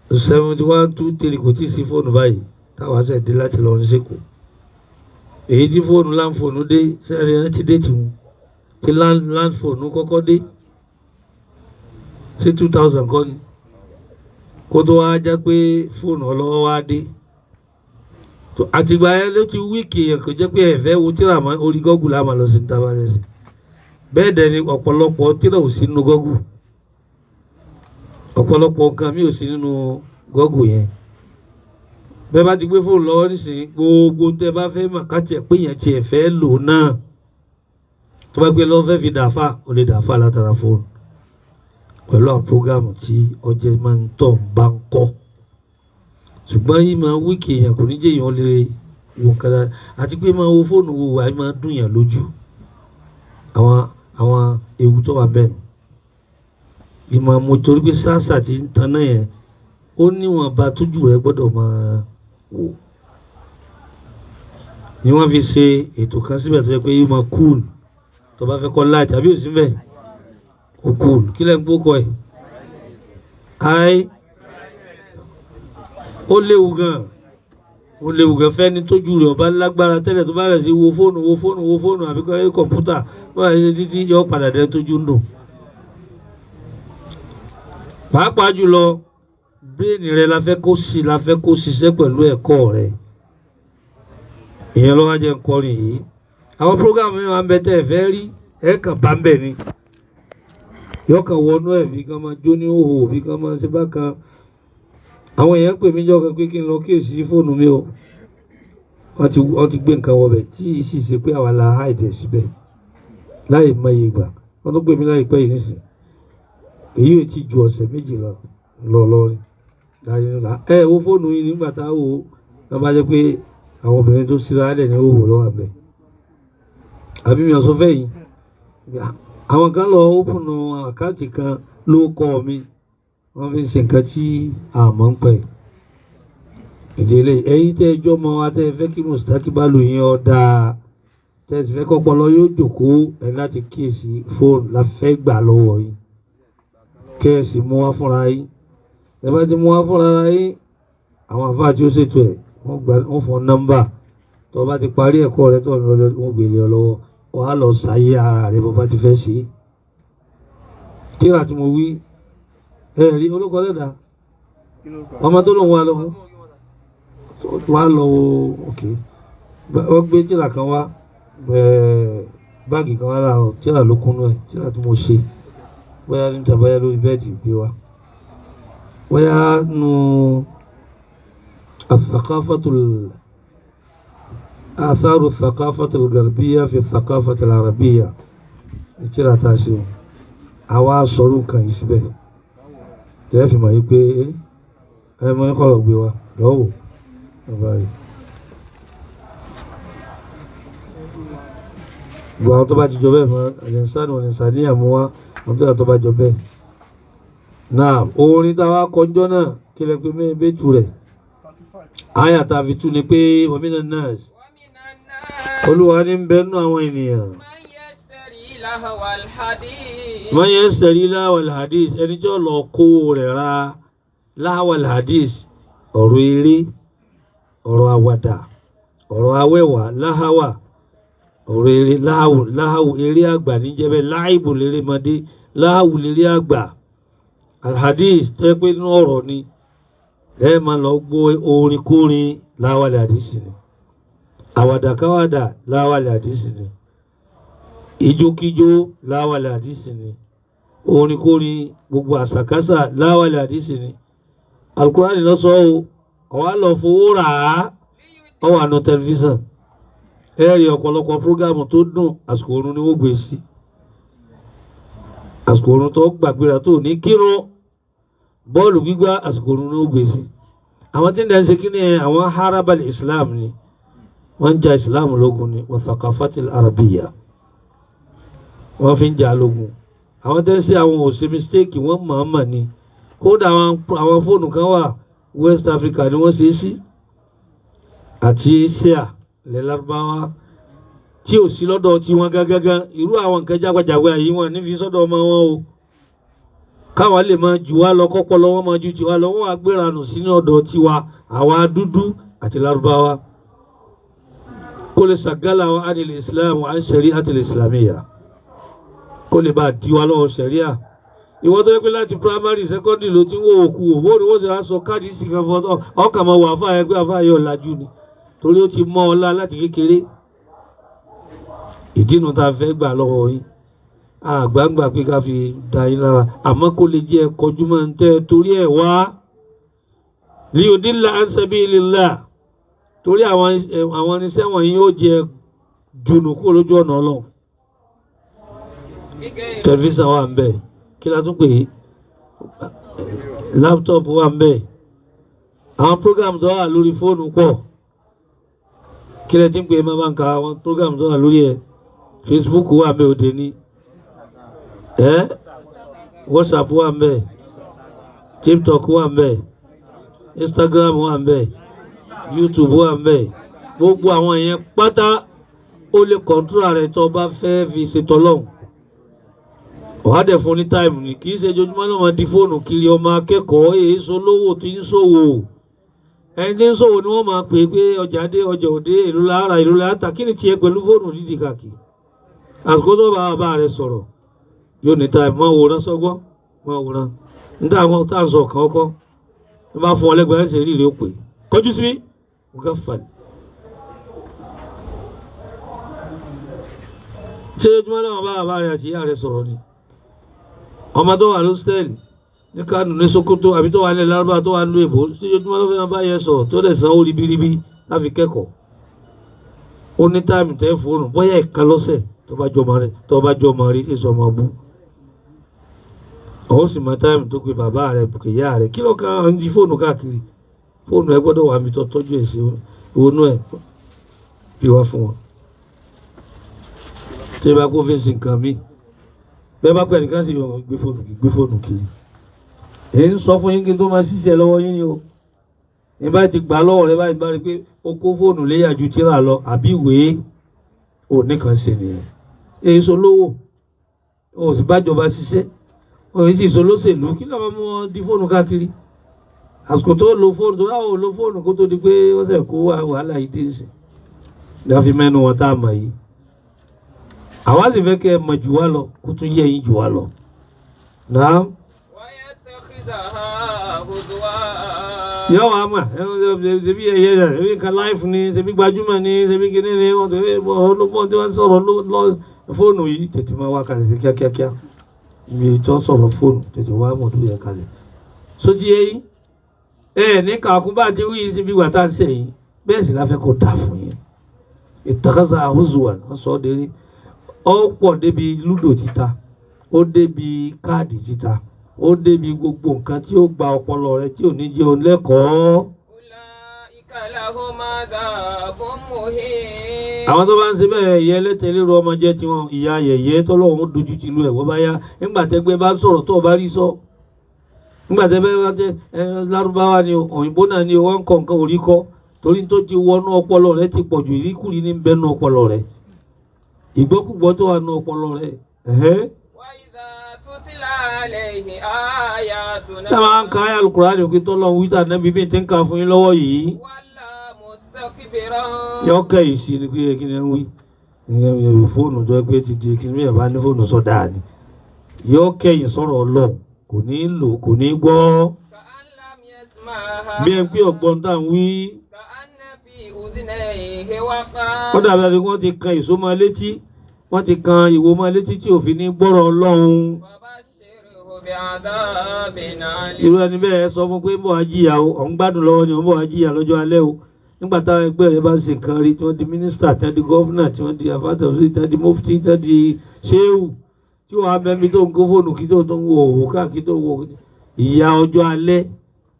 71 2 3 kò tí ì sí fóònù báyìí táwa ṣe dé láti lọ ní sẹ́kọ̀ọ́. Èyí tí fóònù láǹfóònù dé sẹ́ẹ̀rì ẹ̀ ti dé tìwọ̀n tí láǹfóònù kọ́kọ́ dé sí 2000 kọ́ ni kó tó wá já pé fóònù ọlọ́wọ́ wá dé. Àtìgbà yẹn ló ti wíìkì èèyàn kò jẹ́ pé ẹ̀fẹ́ wo tíra mọ́ orí Google la máa lọ sí níta bá rẹ̀ sí. Bẹ́ẹ̀ dẹ̀ ni ọ̀pọ̀lọpọ̀ tíra ò sí nínú Google, ọ̀pọ̀lọpọ̀ nǹkan mi ò sí nínú Google yẹn. Bẹ́ẹ̀ bá ti gbé fóònù lọ́wọ́ nísìnyí gbogbo tẹ́ bá fẹ́ mọ̀ ká tiẹ̀ pé yẹn tiẹ̀ fẹ́ lò náà tó bá gbé lọ́wọ́ fẹ́ fi dàáfà ó lè dàáfà látara fóònù pẹ̀lú àwọn prógámù tí ọjẹ́ máa ń tọ̀ ń bá ń kọ́. Ṣùgbọ́n yìí máa wíìkì èèyàn kò ní jẹ́ èèyàn lè wò nǹkan dáadáa àti pé máa wo fóònù wo wà máa dùn yàn lójú. Àwọn ewu tó wà bẹ́ẹ̀ ìmọ̀ mo torí pé sáàsà ti ń tan náà yẹn ó níwọ̀n ba tójú rẹ gbọ́dọ̀ máa wò ni wọ́n fi ṣe ètò kan síbẹ̀ tó yẹ pé yìí máa kúùlù tó bá fẹ́ kọ́ láì tàbí òsín bẹ́ẹ̀ ó kúùlù kí lẹ́ ń gbó kọ ẹ̀ áì ó léwu gan ó léwu gan fẹ́ni tójú rẹ̀ ọba lágbára tẹ́lẹ̀ tó bá rẹ̀ sí wo fóònù wo fóònù wo fóònù àbí kọ́ kọ̀ǹpútà bá rẹ̀ ṣe títí yọ padà dé tójú ń dùn. Pàápàá jùlọ bírèèni rẹ la fẹ́ kó sí la fẹ́ kó ṣiṣẹ́ pẹ̀lú ẹ̀kọ́ rẹ. Ìyẹn ló wá jẹ́ nkọrin yìí. Àwọn prógámù mi máa ń bẹ tẹ́ ẹ fẹ́ rí ẹ kàn bá ń bẹ̀ ni. Yọkàn wọnú ẹ̀ bí kan máa jó ní òhò bí kan máa ṣe bákan. Àwọn èèyàn pè mí jọ́ kan pé kí n lọ kíyèsí fóònù mi o. Wọ́n ti gbé nǹkan wọbẹ̀ tí ì sì ṣe pé àwa la háìdẹ̀ síbẹ̀ láì mọ iye ìgbà. Wọ́n tún pè mí láìpẹ́ yìí nísìn. Èyí ò tí ju ọ̀sẹ̀ méjì lọ lọ́rin. Ẹ wo fóònù yìí nígbà tá a wò ó lọ́ bá jẹ́ pé àwọn obìnrin tó síra lẹ̀ ní òhò lọ́wọ́ àbẹ̀. Àbí mi ò sọ fẹ́ yìí. Àwọn kan lọ ópùnù àkáǹtì kan ló kọ́ mi. Wọ́n fi ń ṣe nǹkan tí a mọ̀ ń pẹ̀. Ìdílé ẹ̀yin tẹ́ ẹjọ́ mọ wa tẹ́ ẹ fẹ́ kí Mùsùlùmí bá lò yín ọ dáa. Tẹ́ ẹ sì fẹ́ kọ́pọlọ yóò jókòó ẹ láti kíyèsí fóònù la fẹ́ gbà lọ́wọ́ yín. Kẹ́ ẹ sì mú wá fúnra yín. Ẹ bá ti mú wá fúnra yín, àwọn àfáà tí ó ṣètò ẹ̀ wọ́n fún nọ́mbà. Tó o bá ti parí ẹ̀kọ́ rẹ tó o lọ wọ́n gbélé ọ lọ́wọ́. Wàá lọ ṣàyé ara rẹ bó bá ti fẹ́ ṣe é. Tíra tí mo wí ẹ rí olóko lẹ́dà ọmọ tó lòun wà lọ́wọ́ wà lọ́wọ́ òkè wọ́n gbé tíra kan wá báàgì kan wá láàárọ̀ tíra ló kúnú ẹ̀ tíra tí mo ṣe bóyá níta bóyá lórí bẹ́ẹ̀dì gbé wa bóyá nu الثقافة آثار الثقافة الغربية في الثقافة العربية tíra tá a ṣe àwa sọ̀rọ̀ nǹkan yìí síbẹ̀ tẹ́lẹ̀ fi mọ̀ yí pé ẹ mọ ní kọ́lọ̀ gbé wa lọ́wọ́ ọba yìí. Gbogbo àwọn tó bá ti jọ bẹ́ẹ̀ mọ àjẹsánù ọ̀nìsàn ní àmúwá àwọn tó yà tó bá jọ bẹ́ẹ̀. Náà orin táwa kọjọ́ náà kí lẹ pé bẹ́ẹ̀tù rẹ̀. Àyà tá a fi tú ni pé wàmínà nurse Olúwa ní ń bẹ nínú àwọn ènìyàn. Man yashtari lahwal hadith ẹni tí ó lọ kó rẹ̀ ra lahwal hadith ọ̀rọ̀ eré ọ̀rọ̀ àwàdà ọ̀rọ̀ awẹ́wà láhàwà ọ̀rọ̀ eré láhàwù láhàwù eré àgbà níjẹ́bẹ̀ láìbù lérè mọ́dé láhàwù lérè àgbà alhadith tó yẹ pé inú ọ̀rọ̀ ni ẹ máa lọ gbọ́ orin kórin lahwal hadith ni àwàdàkáwàdà lahwal hadith ni ìjókíjó láwàlẹ̀ àdísì ni orin-kórin gbogbo àṣàkáṣà láwàlẹ̀ àdísì ni alukurani lọ sọ o ọ̀wá lọ fowó rà á ọwọ́ àna tẹlifíṣàn ẹ rí ọ̀pọ̀lọpọ̀ prógámù tó dùn àsìkò oorun ni wọ́n gbé sí àsìkò oorun tó gbàgbéra tó ní kírun bọ́ọ̀lù gbígbá àsìkò oorun ni wọ́n gbé sí àwọn tí ń dẹ́ ṣe kí ni àwọn harabal islam ni wọ́n ń ja islam lógun ni wọ́n thaqafatil arabiyya wọ́n fi ń jà lógun àwọn tẹ́ sí àwọn ò ṣe mistake wọ́n mọ̀ọ́mọ̀ ni kódà àwọn fóònù kan wà West Africa ni wọ́n ṣe é sí àti Asia ilẹ̀ Lárúbáwá tí ò sí lọ́dọ̀ tí wọ́n gágágá irú àwọn nǹkan jágbajàgba yìí wọ́n nífi sọ́dọ̀ ọmọ wọn o káwọn lè máa jù wá lọ kọ́pọ̀ lọ wọ́n máa ju tiwa lọ wọ́n wá gbéra nù sínú ọ̀dọ̀ tiwa àwa dúdú àti Lárúbáwá kó lè ṣàgálà wa anil Islam wa an shari'atil islamiyya kó lè bá di wa lọ́wọ́ sẹ̀ríà ìwọ́n tó yẹ pé láti primary secondary ló ti ń wò òkú wò bóòrò wọ́n sì á sọ káàdì sí kan fún ọ ọkàn máa wà fáyẹ pé àfáàyè ọ̀làjú ni torí ó ti mọ́ ọlá láti kékeré ìdínú tá a fẹ́ gbà lọ́wọ́ yín àgbàǹgbà pé ká fi da yín lára àmọ́ kó lè jẹ́ kọjú máa ń tẹ́ torí ẹ̀ wá liyudilla an sabilillah torí àwọn irinṣẹ́ wọ̀nyí yóò jẹ jùnú kúrò lójú ọ̀nà Ọlọ́run. Tẹlifíṣàn wà ń bẹ kí la tún pè é láptọ̀pù wà ń bẹ àwọn program tó wà lórí fóònù pọ̀ kí lẹ ti ń pè é máa bá ń ka àwọn program tó wà lórí ẹ Facebook wà ń bẹ òde ní ẹ WhatsApp wà ń bẹ TikTok wà ń bẹ Instagram wà ń bẹ YouTube wà ń bẹ gbogbo àwọn yẹn pátá ó lè kọ̀ǹtúrà rẹ̀ tó bá fẹ́ fi ṣètò Ọlọ́run ọ̀há dẹ̀ fún ní táìmù ni kì í ṣe ojoojúmọ́ náà máa di fóònù kiri ọmọ akẹ́kọ̀ọ́ èso lówó tí ń ṣòwò ẹni tí ń ṣòwò ni wọ́n máa pè é pé ọjà dé ọjà òde èlò lára èlò láta kí ni tiẹ̀ pẹ̀lú fóònù dídì kàkì àsìkò tó bá bàbá rẹ̀ sọ̀rọ̀ yóò ní táìmù máa wòran sọ́gbọ́ máa wòran níta àwọn tá à ń sọ ọ̀kan ọkọ́ tó bá fún ọ lẹ́gbẹ̀ẹ́ ẹ̀sẹ̀ rí rèé pè kọjú sí mi mo ká fà ní. Ṣé ojúmọ́ náà bá bàbá rẹ̀ àti ìyá rẹ̀ sọ̀rọ̀ ni? Ọmọ tó wà lóstẹ́ẹ̀lì ní Kánò ní Sokoto àbí tó wà ní Lárúbá tó wà ní Èbó síjojúmọ́ ló fẹ́ máa bá yẹ sọ̀rọ̀ tó dẹ̀ sanwó ribiribi láfi kẹ́kọ̀ọ́. Ó ní táìmù tẹ́ fóònù bóyá ẹ̀ka lọ́sẹ̀ tó bá jọmọ rẹ tó bá jọmọ rí èso ọmọ bú. Ó sì mọ táìmù tó pe bàbá rẹ ìyá rẹ kí ló kàn ń di fóònù káàkiri. Fóònù ẹ gbọ́dọ̀ wà mí tó tọ́jú ẹ̀ sí ìwọnú ẹ̀ bí wá fún wọn. Tí ẹ bá kó fèsì nǹkan mi bẹ́ẹ̀ bá pẹ̀ nìkan sì yọ gbé fóònù kiri gbé fóònù kiri. Èyí ń sọ fún yín kí n tó máa ṣiṣẹ́ lọ́wọ́ yín ni o. Ní bá ti gbà lọ́wọ́ rẹ báyìí bá rí pé o kó fóònù léyà ju tírà lọ àbí ìwé ò nìkan ṣe nìyẹn. Èyí sọ lówó o sì bá jọba ṣiṣẹ́ o sì sọ lóṣèlú kí ló máa mú ọ di fóònù káàkiri. Àsìkò tó lo fóònù tó láwọn ò lo fóònù kó tó di pé wọ́n sẹ̀ kó wàhálà yìí dé sí. Ní a fi mẹ́nu wọn tá a mọ̀ yìí. Àwa sì fẹ́ kẹ́ ẹ mọ̀ jù wá lọ kó tún yẹ yín jù wá lọ. Náà. ويتخذها هزوا Yọ wà mà ṣebí ẹyẹ rẹ ṣebí nǹkan láìfù ni ṣebí gbajúmọ̀ ni ṣebí kíní ni wọ́n ti olùkọ́ tí wọ́n sọ̀rọ̀ lọ fóònù yìí tètè máa wá kalẹ̀ sí kíákíákíá ibi tó sọ̀rọ̀ fóònù tètè wá mọ̀tò yẹ kalẹ̀. Sotí yẹ yín ẹ ní kàkún bá ti wí yìí síbi wà tá à ń sẹ̀ yín bẹ́ẹ̀ sì láfẹ́ kó dà fún yín. Ìtàkàsà àhúzùwà wọ́n sọ ọ́ délé ó pọ̀ débi lúdò títa ó débi káàdì títa ó débi gbogbo nǹkan tí ó gba ọpọlọ rẹ tí ò ní jẹ́ òun lẹ́kọ̀ọ́. أولئك لهم عذاب مهين Àwọn tó bá ń ṣe bẹ́ẹ̀ ìyá ẹlẹ́tẹ̀ lérò ọmọ jẹ́ tiwọn ìyá yẹ̀yẹ́ tọ́lọ́run dojú ti lu ẹ̀ wọ́n bá yá nígbà tẹ́gbẹ́ bá sọ̀rọ̀ tó o bá rí sọ. Nígbà tẹ́gbẹ́ bá tẹ ẹ lárúbáwá ni òyìnbó náà ni wọ́n ń kọ nǹkan orí kọ́ torí tó ti wọnú ọpọlọ rẹ ti pọ̀jù ìríkùrí ní bẹ́nu ọpọlọ rẹ. Ìgbọ́kúgbọ́ tó wà nú ọpọlọ rẹ. Ẹ̀hẹ́. وإذا تتلى عليه آياتنا Tá a máa ń ka ayé Al-Qur'ani òkè tọ́lọ́run wíta nẹ́bí bí n ti ń ka fún yín lọ́wọ́ yìí. ولى مستكبرا Yọ kẹ́yìn sí ni pé kí ni ń wí ìyẹn fóònù tó pé ti di kí ni bá ní fóònù sọ dáa ni yọ kẹ́yìn sọ̀rọ̀ Ọlọ́run kò ní lò kò ní gbọ́ كأن لم يسمعها bí ẹ pé ọ̀gbọ́n tá à ń wí كأن في أذنيه وقرا ó dàbí ẹni wọ́n ti kan èso mọ́ létí wọ́n ti kan ìwo mọ́ létí tí òfin ní gbọ́rọ̀ Ọlọ́run فبشره بعذاب irú أليم ẹni bẹ́ẹ̀ sọ fún pé ń bọ̀ wá jìyà o ọ̀ ń gbádùn lọ́wọ́ ni ò ń bọ̀ wá jìyà lọ́jọ́ alẹ́ o nígbà táwọn ẹgbẹ́ rẹ bá ń ṣe nǹkan rí tí wọ́n di mínísítà tí wọ́n di gọ́fúnà tí wọ́n di afátàwọ́sí tí wọ́n di mufti tí wọ́n di ṣéwù tí wọ́n á bẹ́mi tó ń kó fóònù kí tó tó ń wo òwò káàkiri tó ń wo ìyà ọjọ́ alẹ́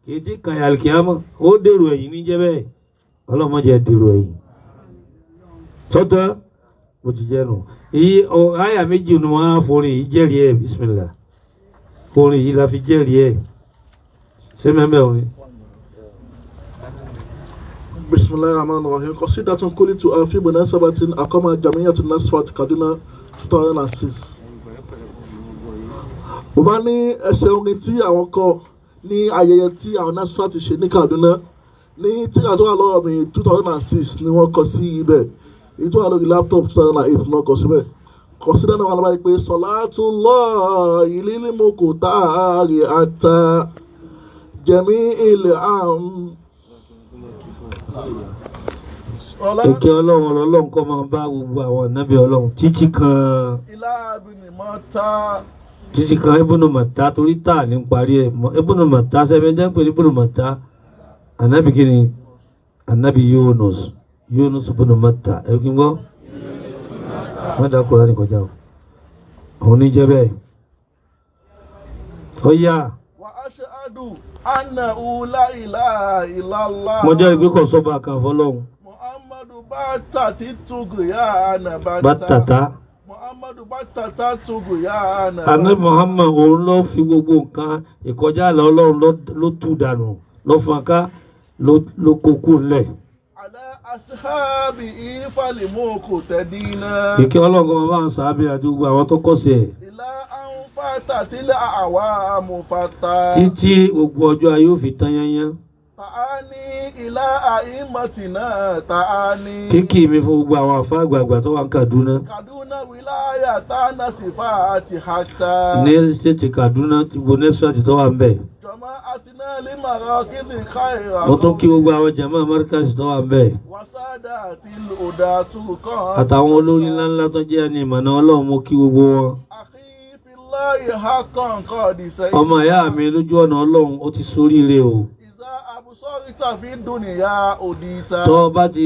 kì í ti kàyà kíámọ̀ ó dèrò ẹ̀yìn níjẹ́ bẹ́ẹ̀ ọlọ́mọdé dèrò ẹ̀yìn tọ́tọ́ mo ti jẹ́ nù èyí àyà méjì ni wọ́n á forin yìí jẹ́rìí ẹ̀ bísímìlà orin yìí la fi jẹ́rìí ẹ̀ ṣé mẹ́mẹ́ orin. بسم الله الرحمن الرحيم قصيدة قلت في مناسبة أقام جمعية النصفة Kaduna 2006. Mo bá ní ẹsẹ̀ orin tí àwọn kọ ní ayẹyẹ tí àwọn NASFAT ṣe ní Kaduna ní tírà tó wà lọ́wọ́ mi 2006 ni wọ́n kọ sí ibẹ̀ èyí tó wà lórí laptop 2008 ni wọ́n kọ síbẹ̀. Kọ̀sídà náà wà lọ́wọ́ pé Salatullahi lil muqtari hatta jami'il am. Ìkẹ́ ọlọ́run ọlọ́run kọ́ máa bá gbogbo àwọn ànábì ọlọ́run títí kan Ilá abinimọ́ta. títí kan Ibnu Matta torí tà ní parí ẹ̀ mọ́ Ibnu Matta sẹ́mi jẹ́ pé Ibnu Matta ànábì kí ni ànábì Yunus Yunus Ibnu Matta ẹ kí n gbọ́ wọ́n dá kúrò ní kọjá o òun ní jẹ́ bẹ́ẹ̀ ó yá Wa ashhadu annahu la ilaha illallah. mo jẹ́ ìgbé kọ̀ sọ́ba kan fọlọ́run Muhammadu bàtà tí tugu ya ana bàtà. bàtàtà Muhammadu bàtà tá tugu ya ana bàtà. ànábì Muhammad òun ló fi gbogbo nǹkan ìkọjá àlà ọlọ́run ló tú dànù ló fọn ká ló kókó ńlẹ̀. Ala ashabi ifalimu tẹ̀dínà. Ìkẹ́ ọlọ́run kọ́ máa bá ń sàábẹ̀ àti gbogbo àwọn tó kọ́sẹ̀ ẹ̀ Ìlà ànfàtà tílẹ̀ àwa àmúfàtà. títí gbogbo ọjọ́ ayé ò fi tán yányán. Tàání ìlà àìmọ̀tìnà tàání. Kíkì mi fún gbogbo àwọn àfáà àgbààgbà tó wà ní Kaduna. Kaduna wilaya tánà sífà àti hàtà. Ní ṣètì Kaduna ti gbogbo nẹ́sàtì tó wà ń bẹ̀. Jọ̀mọ́ àti náà lè màrà kí ni káìrà. Mo tún kí gbogbo àwọn jàmáà Markaz tó wà ń bẹ̀. Wàsádà àti òdà tukọ̀. Àtàwọn olórí ńláńlá tó jẹ́ ẹni ìmọ̀nà ọlọ́run mo kí gbogbo wọn. Àkí Fillahi haqqan qad sa'idta. Ọmọ ìyá mi lójú ọ̀nà Ọlọ́run ó ti soríire o. Iza absarta fi dunya udita. Tó o bá ti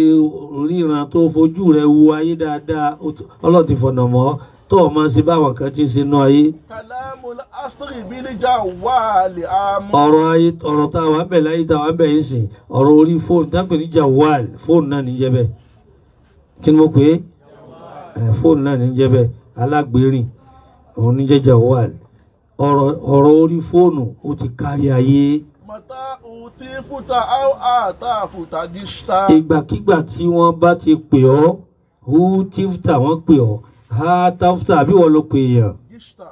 ríran tó fojú rẹ wo ayé dáadáa, Ọlọ́run ti fọ̀nà mọ́ tó o máa ṣe báwọn kan ti ń ṣe nú ayé. Kalamul asri bil jawwali am. Ọ̀rọ̀ ayé ọ̀rọ̀ tá a wà ń bẹ̀ láyé tá a wà ń bẹ̀ yìí sìn ọ̀rọ̀ orí fóònù tápẹ̀ ní jawal fóònù náà ní jẹ́ bẹ́ẹ̀. Kí ni mo pè é? Fóònù náà ní jẹ́ bẹ́ẹ̀ alágbèrìn òun ní jẹ́ jawal. Ọ̀rọ̀ orí fóònù ó ti kárí ayé. Mata uti futa aw ata futa gishta. Ìgbàkigbà tí wọ́n bá ti pè ọ́, hu tífta wọ́n pè ọ́, ha táfta àbí wọ́n ló pè yàn. Gishta.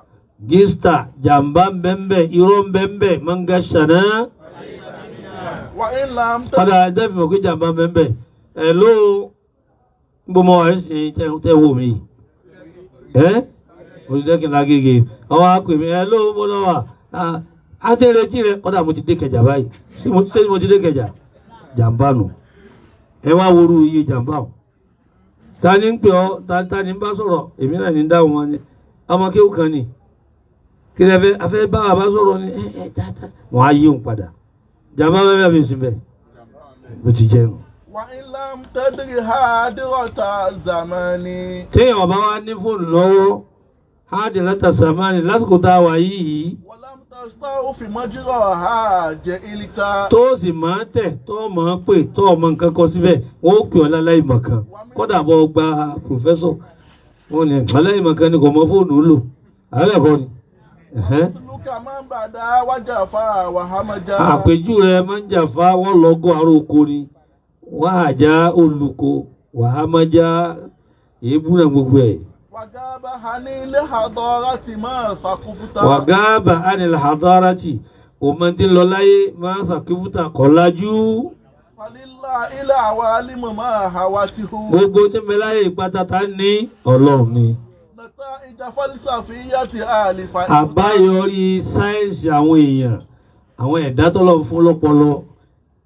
Gísta jàǹbá ń bẹ́ńbẹ́ irọ́ ń bẹ́ńbẹ́ mọ́ngá ṣàná. Wa in lam Padà ẹ̀dá fi mọ̀ pé jàǹbá ń bẹ́ńbẹ́. Ẹ̀ ló ń bọ́ mọ́ ẹ̀ ń sìn tẹ́ wò mí. Ẹ́ òṣìṣẹ́ lágége ọwọ́ á pè mí ẹ̀ ló mọ́ lọ́wọ́ á ti retí rẹ̀ kọ́dà mo ti dé Kẹjà báyìí. Ṣé mo ti dé Kẹjà? Jàǹbá nù. Ẹ wá worú iye jàǹbá o. Ta ni ń pè ọ́ ta ni ń bá sọ̀rọ̀ èmi náà ní ń dáhùn wọn ni ọmọ kéwù kan ni kí ni afẹ́ bá wa bá sọ̀rọ̀ ni ẹ ẹ dáadáa wọn á yí òun padà jàǹbá bẹ́ẹ̀ bẹ́ẹ̀ bí sùn bẹ́ẹ̀ bó ti jẹ́ nu. Wa in lam tadri hadirata zamani. Téèyàn bá wá ní fóònù lọ́wọ́ háàdì látà sàmánì lásìkò tá a wà yìí Wa lam tastawfi majraha jahilta. tó sì máa tẹ̀ tó máa pè tó mọ nǹkan kọ síbẹ̀ wọ́n ó pè ọ́ láláì mọ̀kan kódà bọ́ gba pòfẹ́sọ̀ wọn ni aláìmọ̀kan ni kò mọ fóònù lò àbẹ́ẹ̀kọ́ ni. Ẹ̀hẹ́n. Luka man bada wajafa wa hamaja. Àpèjú rẹ máa ń jàfa wọ́n lọ́gọ́ aró oko ni wọ́n àjá olùkọ́ wàhámájá èébú náà gbogbo ẹ̀. Wagaba hanil hadarati ma sakufuta. Wàgáàbà ánil hadarati kò mọ tí ń lọ láyé máa ń sàkífúta kọ̀lájú. Falila ila awalimu ma hawatihu. Gbogbo tí ń bẹ láyé ìpátátá ní Ọlọ́run ni. Nata ija falsafiyati alifa. Àbáyọrí sáyẹ́ǹsì àwọn èèyàn àwọn ẹ̀dá tọ́lọ́run fún lọ́pọlọ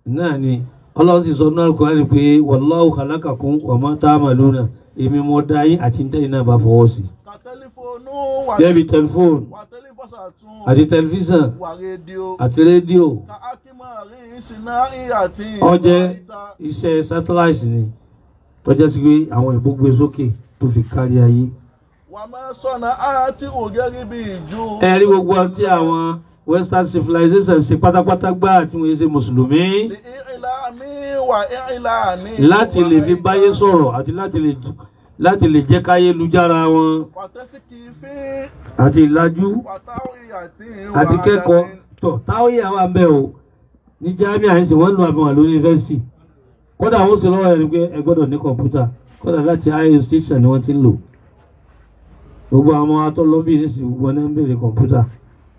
náà ni Ọlọ́run sì sọ náà Al-Qur'ani pé wallahu khalaqakum wa ma ta'maluna èmi mo dá yín àti tẹ́yìn náà bá fọwọ́ sí. Ka tẹlifóònù wà Débi tẹlifóònù wà tẹlifọ́sàtún àti tẹlifíṣàn wà rédíò. àti rédíò Ka akimari sinai àti ó jẹ́ ìta. iṣẹ́ sátáláìtì ni tó jẹ́ sí pé àwọn ìbò gbé sókè tó fi kárí ayé. Wà máa sọ̀nà àti ògẹ́rì bí ìjú. Ẹ rí gbogbo ohun tí àwọn western civilization ṣe pátápátá gbáà tí wọ́n ṣe mùsùlùmí Ní ìlà mi wà ìlà ní. láti lè fi báyé sọ̀rọ̀ àti láti lè jẹ́ káyé lujára wọn Wà tẹ́síkì fín àti ìlàjú wà táwọn àti àti kẹ́kọ̀ọ́ tọ̀ táwọn yà wà ń bẹ̀ o ní jamiu àyìnsìn wọ́n lu àbẹ̀wò lórí yunifásitì kódà wọ́n sì lọ́wọ́ ẹni pé ẹ gbọ́dọ̀ ní kọ̀ǹpútà kódà láti IO station ni wọ́n ti ń lò gbogbo àwọn atọ́lọ́bì nísìnyí gbogbo wọn náà ń béèrè kọ̀ǹpútà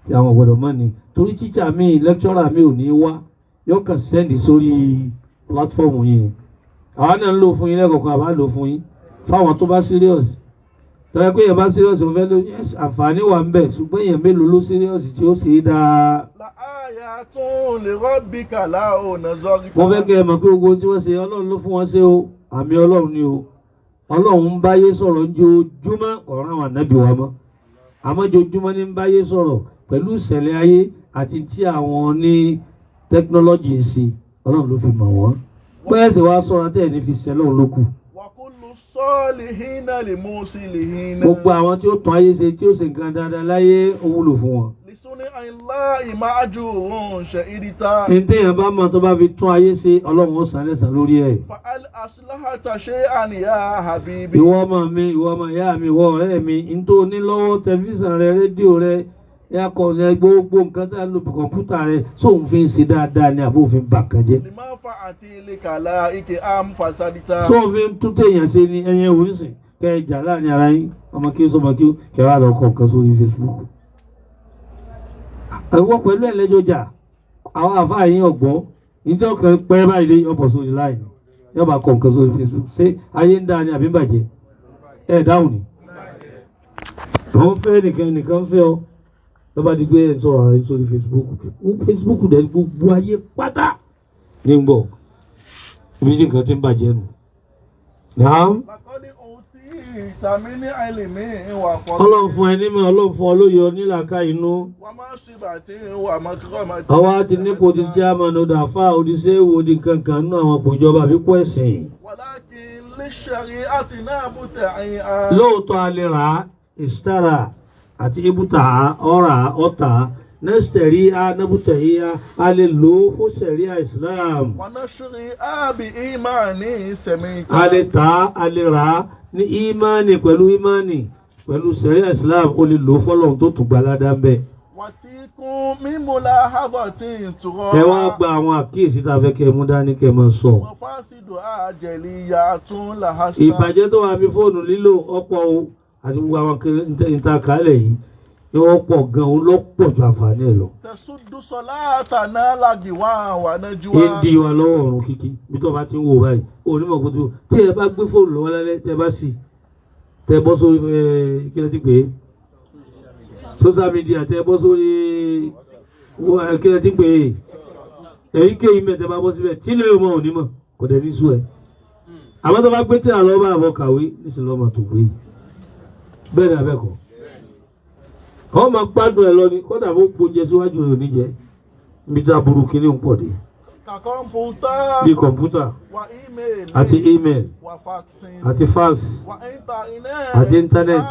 tí àwọn gbọ́dọ̀ mọ̀ ní torí tíṣà mi lẹ́kítọ́rà mi ò ní wá yóò kàn sẹ́ndì sórí pílátífọ́ọ̀mù yìí àwa náà ń lò fún yín lẹ́kọ̀ọ̀kan àbá lò fún yín fáwọn tó bá serious tọ́jà pé èèyàn bá serious òun fẹ́ ló yes àǹfààní wà ń bẹ̀ ṣùgbọ́n èèyàn mélòó ló serious tí ó sì é dáa. Làáyà tún lè rọ́bì kàlá ònà zọrí. Mo fẹ́ kẹ́ ẹ mọ̀ pé gbogbo tí wọ́n ṣe Ọlọ́run ló fún wọn ṣe o àmì Ọlọ́run ni o Ọlọ́run ń báyé sọ̀rọ̀ ojoojúmọ́ ọ̀ràn àwọn ànábì wa mọ́ àmọ́ ojoojúmọ́ ní ń báyé sọ̀rọ̀ pẹ̀lú ìṣẹ̀lẹ̀ ayé àti tí àwọn ní tẹ́kínọ́lọ́jì ń ṣe Ọlọ́run ló fi mọ̀ wọ́n bẹ́ẹ̀ sì wá sọ̀rọ̀ tẹ̀ ní fi ṣẹlẹ̀ òun ló kù. Wàkúlù sọ́ọ̀lì hínà lè mú sí lè hínà. Gbogbo àwọn tí ó tún ayé ṣe tí ó ṣe nǹkan dáadáa láyé ó wúlò fún wọn. Lìsúní àìlá ìmájú òun ṣe ìdíta. Ní téèyàn bá mọ̀ tó bá fi tún ayé ṣe Ọlọ́run ó san lẹ́san lórí ẹ̀. Fa'al aslahata shay'an ya habibi. Ìwọ ọmọ mi, ìwọ ọmọ ìyá mi, ìwọ ọ̀rẹ́ mi, n tó ní lọ́wọ́ tẹlifíṣàn rẹ, rédíò rẹ, ẹ̀kọ́ rẹ, gbogbo nǹkan tá a lò bí kọ̀ǹpútà rẹ, sóun fi ń ṣe dáadáa ni àbó òfin bà kan jẹ́. Lima fa àti ilé kàlá ike am fasadita. Sóun fi ń tún téèyàn ṣe ni ẹyẹ oníṣìn kẹ ẹ jà láàrin ara yín, ọmọ kí ó sọmọ kí ó kẹ wá lọ kọ nǹkan sórí Facebook. Ẹ̀wọ́ pẹ̀lú ẹ̀lẹ́jọ́ jà, àwọn àfáà yín ọ̀gbọ́, níjọ́ kan pẹ́ báyìí lé ọ̀pọ̀ sórí láì yọba kọ nǹkan sórí Facebook. Ṣé ayé ń dáa ni àbí ń bàjẹ́? Ẹ dáhùn ni. Àwọn fẹ́ nìkan nìkan fẹ́ ọ lọ́ba di pé ẹ̀ ń sọ̀rọ̀ ara yín sórí Facebook. Facebook dẹ̀ gbogbo ayé pátá ní ń bọ̀. Ibi tí nǹkan ti ń bàjẹ́ nù. Nàám. Làkọ́ni òun tí Ìtàmí ní àìlèmí ìwà fọdún. Ọlọ́run fún ẹ nímọ̀, Ọlọ́run fún ọ lóye onílàáká inú. Wà máa ṣe bàtí wà máa kíkọ́ máa. Àwa ti nípò ti chairman odò àfa òdìṣẹ́ wo di kankan nínú àwọn àpò ìjọba àbíkú ẹ̀sìn. Wàlákin lè ṣẹ̀rí àti náà bùtẹ̀ àyìn a. Lóòótọ́ a lè rà á, ìsítàrà àti ibùtà ọ̀rà ọ̀tà nẹ́sítẹ̀rí á nẹ́bùtẹ̀ yíyá a lè lò ó fún sẹ̀ríà Islam. Wà náà ṣírí ábì ìmáàní ìsẹ̀mí. A lè tà á, a lè rà á ní ìmánì pẹ̀lú ìmánì pẹ̀lú sẹ̀ríà Islam ó lè lò ó fọ́lọ́run tó tún gbalada ń bẹ̀. Wà tí kún mímúlá hábọ̀ tí ń turọ̀. Ẹ wá gba àwọn àkíyèsí tá a fẹ́ kẹ́ ẹ mú dání kẹ́ ẹ máa sọ. Wọ́n fásitì àjẹlí ya tún làhásà. Ìbàjẹ́ tó wà bí fóònù lílò ọ̀pọ̀ o àti gbogbo àwọn ìtakàlẹ̀ yìí ni wọ́n pọ̀ gan-an ló pọ̀ ju àǹfààní ẹ̀ lọ. Tẹ̀sùdùsọ̀lá àtàná làgì wá wà náà jú wá. Ń di wa lọ́wọ́ ọ̀run kíkí bí tó bá ti ń wò báyìí onímọ̀ kó tó tí ẹ bá gbé fóònù lọ́wọ́ lálẹ́ tẹ bá sì tẹ bọ́ sórí ẹ kí ló ti pè é social media tẹ bọ́ sórí kí ló ti pè é èyíkéyìí mẹ́ tẹ bá bọ́ síbẹ̀ tí lè mọ onímọ̀ kò dẹ̀ ní sú ẹ. Àmọ́ tó bá gbé tí àlọ́ bá àbọ̀ kàwé níṣẹ́ lọ́mọ tó gbé bẹ́ẹ̀ ni abẹ́kọ̀ kọ́ máa gbádùn ẹ lọ ni kọ́dà bó gbóúnjẹ síwájú rẹ̀ oníjẹ níbi tí aburú kiri ń pọ̀ dé. Ka kọ̀mpútà. Bí kọ̀mpútà Wà ímeèlì. àti email Wà fàksìn. àti fax Wà íńtánẹ́ẹ̀tì. àti internet.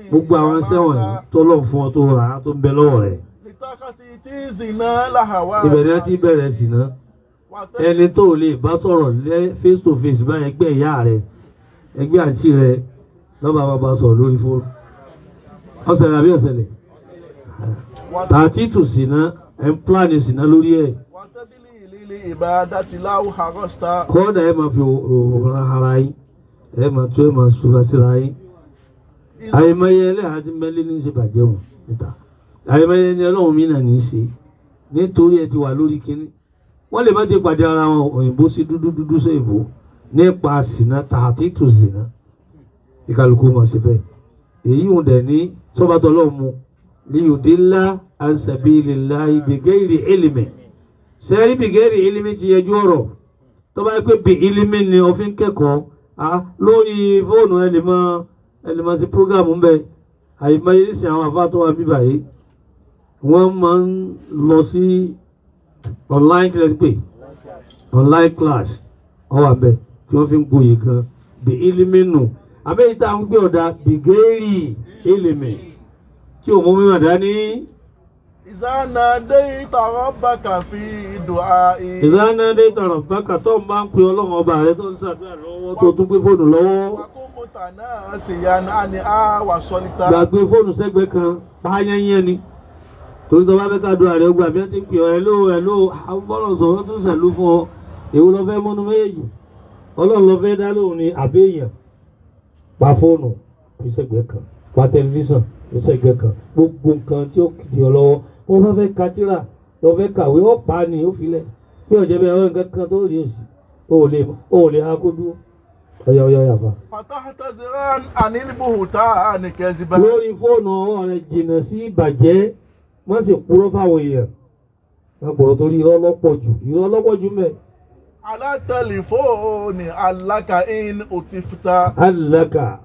Gbogbo àwọn iṣẹ́ wọ̀nyí tó lọ fún ọ tó rà á tó ń bẹ lọ́wọ́ rẹ̀. Lìtàkàtì tí zìnà làhàwá. Ibẹ̀ ni wọ́n ti bẹ̀rẹ̀ sí ná. Ẹni tó lè bá sọ̀rọ̀ lẹ́ face to face báyẹn ẹgbẹ́ ìyá rẹ̀ ẹgbẹ́ àǹtí rẹ̀ lọ́ba bàbá sọ̀rọ̀ lórí fóònù. Ọ̀sẹ̀lẹ̀ àbí ọ̀sẹ̀lẹ̀? Tààtì tù sí ná ẹ̀ ń pílánì sí ná lórí ẹ̀. Wà tẹ́bílì ìlílì ìbádàtì láwù harọ́sítà. Kọ́ọ̀dà ẹ̀ máa fi òòrùn ara yín ẹ̀ máa tó ẹ̀ máa sùúrà síra yín. Àìmọye ẹlẹ́hàá ti mẹ́lẹ́ ní í ṣe bàjẹ́ wọn níta. Àìmọye ẹni ọlọ́run mi náà ní í ṣe nítorí ẹ ti wà lórí kínní. Wọ́n lè má ti pàdé ara wọn òyìnbó sí dúdú dúdú sí èbó nípa sìnà tààtì tù sìnà. Ìkàlùkù mọ̀ síbẹ̀. Èyí ń dẹ̀ ní sọ́bàtọ̀ ọlọ́run mu liyudilla an sabilillahi bighairi ilmi. Sẹ́rí bighairi ilmi ti yẹjú ọ̀rọ̀ tó bá yẹ pé bí ilimi ni òfin kẹ́kọ̀ọ́ a lórí fóònù ẹ lè mọ sí prógámù ń bẹ àyèmáyé nísìnyí àwọn àfáà tó wà bíbà yìí wọ́n máa ń lọ sí online class pé online class ọwọ́ abẹ tí wọ́n fi ń gboyè kan bí ilimi nù àbẹ́yìí tá à ń gbé ọ̀dà bìgẹ́rì ilimi tí ò mú mímọ̀ dání. Ìzáná dé ìtàrọ́ bàkà fi dùn á. Ìzáná dé ìtàrọ̀ bàkà tó ń bá ń pe ọlọ́run ọba rẹ tó ń ṣàdúrà lọ́wọ́ tó tún gbé fóònù lọ́wọ́. Wàkúmùtà náà sì ya náà ni a wà sọ́lítà. Gbàgbé fóònù sẹ́gbẹ̀ẹ́ kan pààyàn ni. Torí tó bá fẹ́ kàdúrà rẹ̀ gbà bí wọ́n ti ń pè ọ́ ẹ̀ló ẹ̀ló àwọn bọ́lọ̀ sọ̀rọ̀ tó sẹ̀lú fún ọ. Èwo lọ fẹ́ mọ́nu méjèèjì? Ọlọ́run lọ fẹ́ dá lóhùn ni àbí èèyàn. Pa fóònù fi sẹ́gbẹ̀ẹ́ kan, pa tẹlifíṣàn fi sẹ́gbẹ̀ẹ́ kan, gbogbo nǹkan tí ó di ọ lọ́wọ́. Wọ́n bá fẹ́ ka tírà, lọ fẹ́ kàwé, ó pa á ni ó filẹ̀. Bí ọ̀jẹ̀ bẹ́ẹ̀ ọ̀rọ̀ nǹkan kan tó rí òsì, ó lè ha kó dúró. Ọ̀yà ọ̀yà ọ̀yà fa. Fàtàkàtà ziran ànílùbùhùtà àníkẹ́síbá. Lórí fóònù ọwọ́ rẹ jìnnà sí ìbàjẹ́, má sì purọ́ fáwọn èèyàn. Má purọ́ torí irọ́ lọ́pọ̀ jù, irọ́ lọ́pọ̀ jù mẹ́. Alátẹlifóònì aláka in òtífúta. Aláka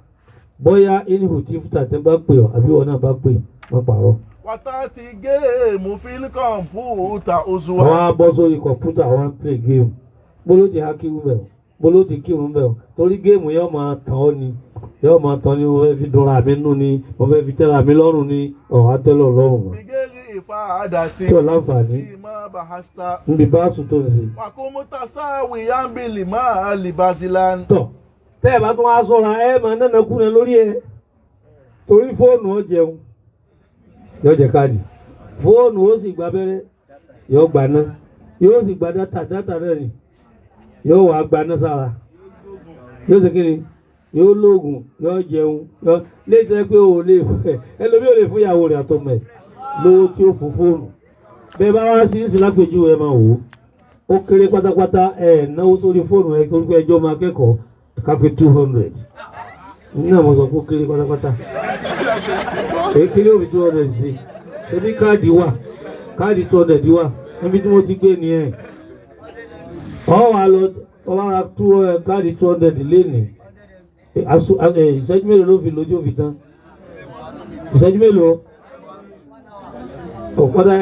bóyá inú tí fúta tẹ́ bá pè ọ́ àbí wọn náà bá pè má pààrọ̀. Wàtá ti géèmù fílí kọ̀ǹpútà ozuwa. Àwọn á bọ́ sórí kọ̀ǹpútà wọn ń play game. Bóló ti há kírun bẹ̀ ọ́, bóló ti kírun bẹ̀ ọ́, torí géèmù yóò máa tàn ọ́ ni, yóò máa tàn ni mo fẹ́ fi dùnra mi nú ni, mo fẹ́ fi tẹ́ra mi lọ́rùn ni, ọ̀hún á tẹ́lọ̀ lọ́rùn mọ́. Bìgẹ́rì ìfàdà sí. Tí ò láǹfààní. Ìmọ̀ bàhásítà. Níbi báàsù tó ń ṣe. Wàkúmùtà sáwì yámbìlì máa lìbàdìlán. Tọ̀ tẹ́ ẹ̀ bá tún wá sọ̀rọ̀ ẹ máa nánà kúnà lórí ẹ torí fóònù ó jẹun yóò jẹ káàdì fóònù ó sì gba abẹ́rẹ́ yóò gba ná yóò sì gba dátà dátà náà ni yóò wá gba ná sára yóò sì kíni yóò lóògùn yóò jẹun yóò lè jẹ́ pé o lè fẹ́ ẹlòmíì ò lè fún ìyàwó rẹ̀ àtọmọ ẹ̀ lówó tí ó fún fóònù bẹ́ẹ̀ bá wá sí ní lápèjúwe ẹ máa wò ó ó kéré pátápátá ẹ̀ náwó sórí fóònù ẹ̀ torí pé ẹjọ́ máa kẹ́kọ̀ọ́ kápẹ́ 200 ní àwọn sọ pé ó kéré pátápátá èyí kéré òbí 200 sí ebi káàdì wà káàdì 200 wà níbi tí mo ti gbé nìyẹn ọ wà lọ ọ wà ra káàdì 200 lénìí Ìṣẹ́jú mélòó ló fi lójú òfin tán? Ìṣẹ́jú mélòó? Ọ̀pọ̀dà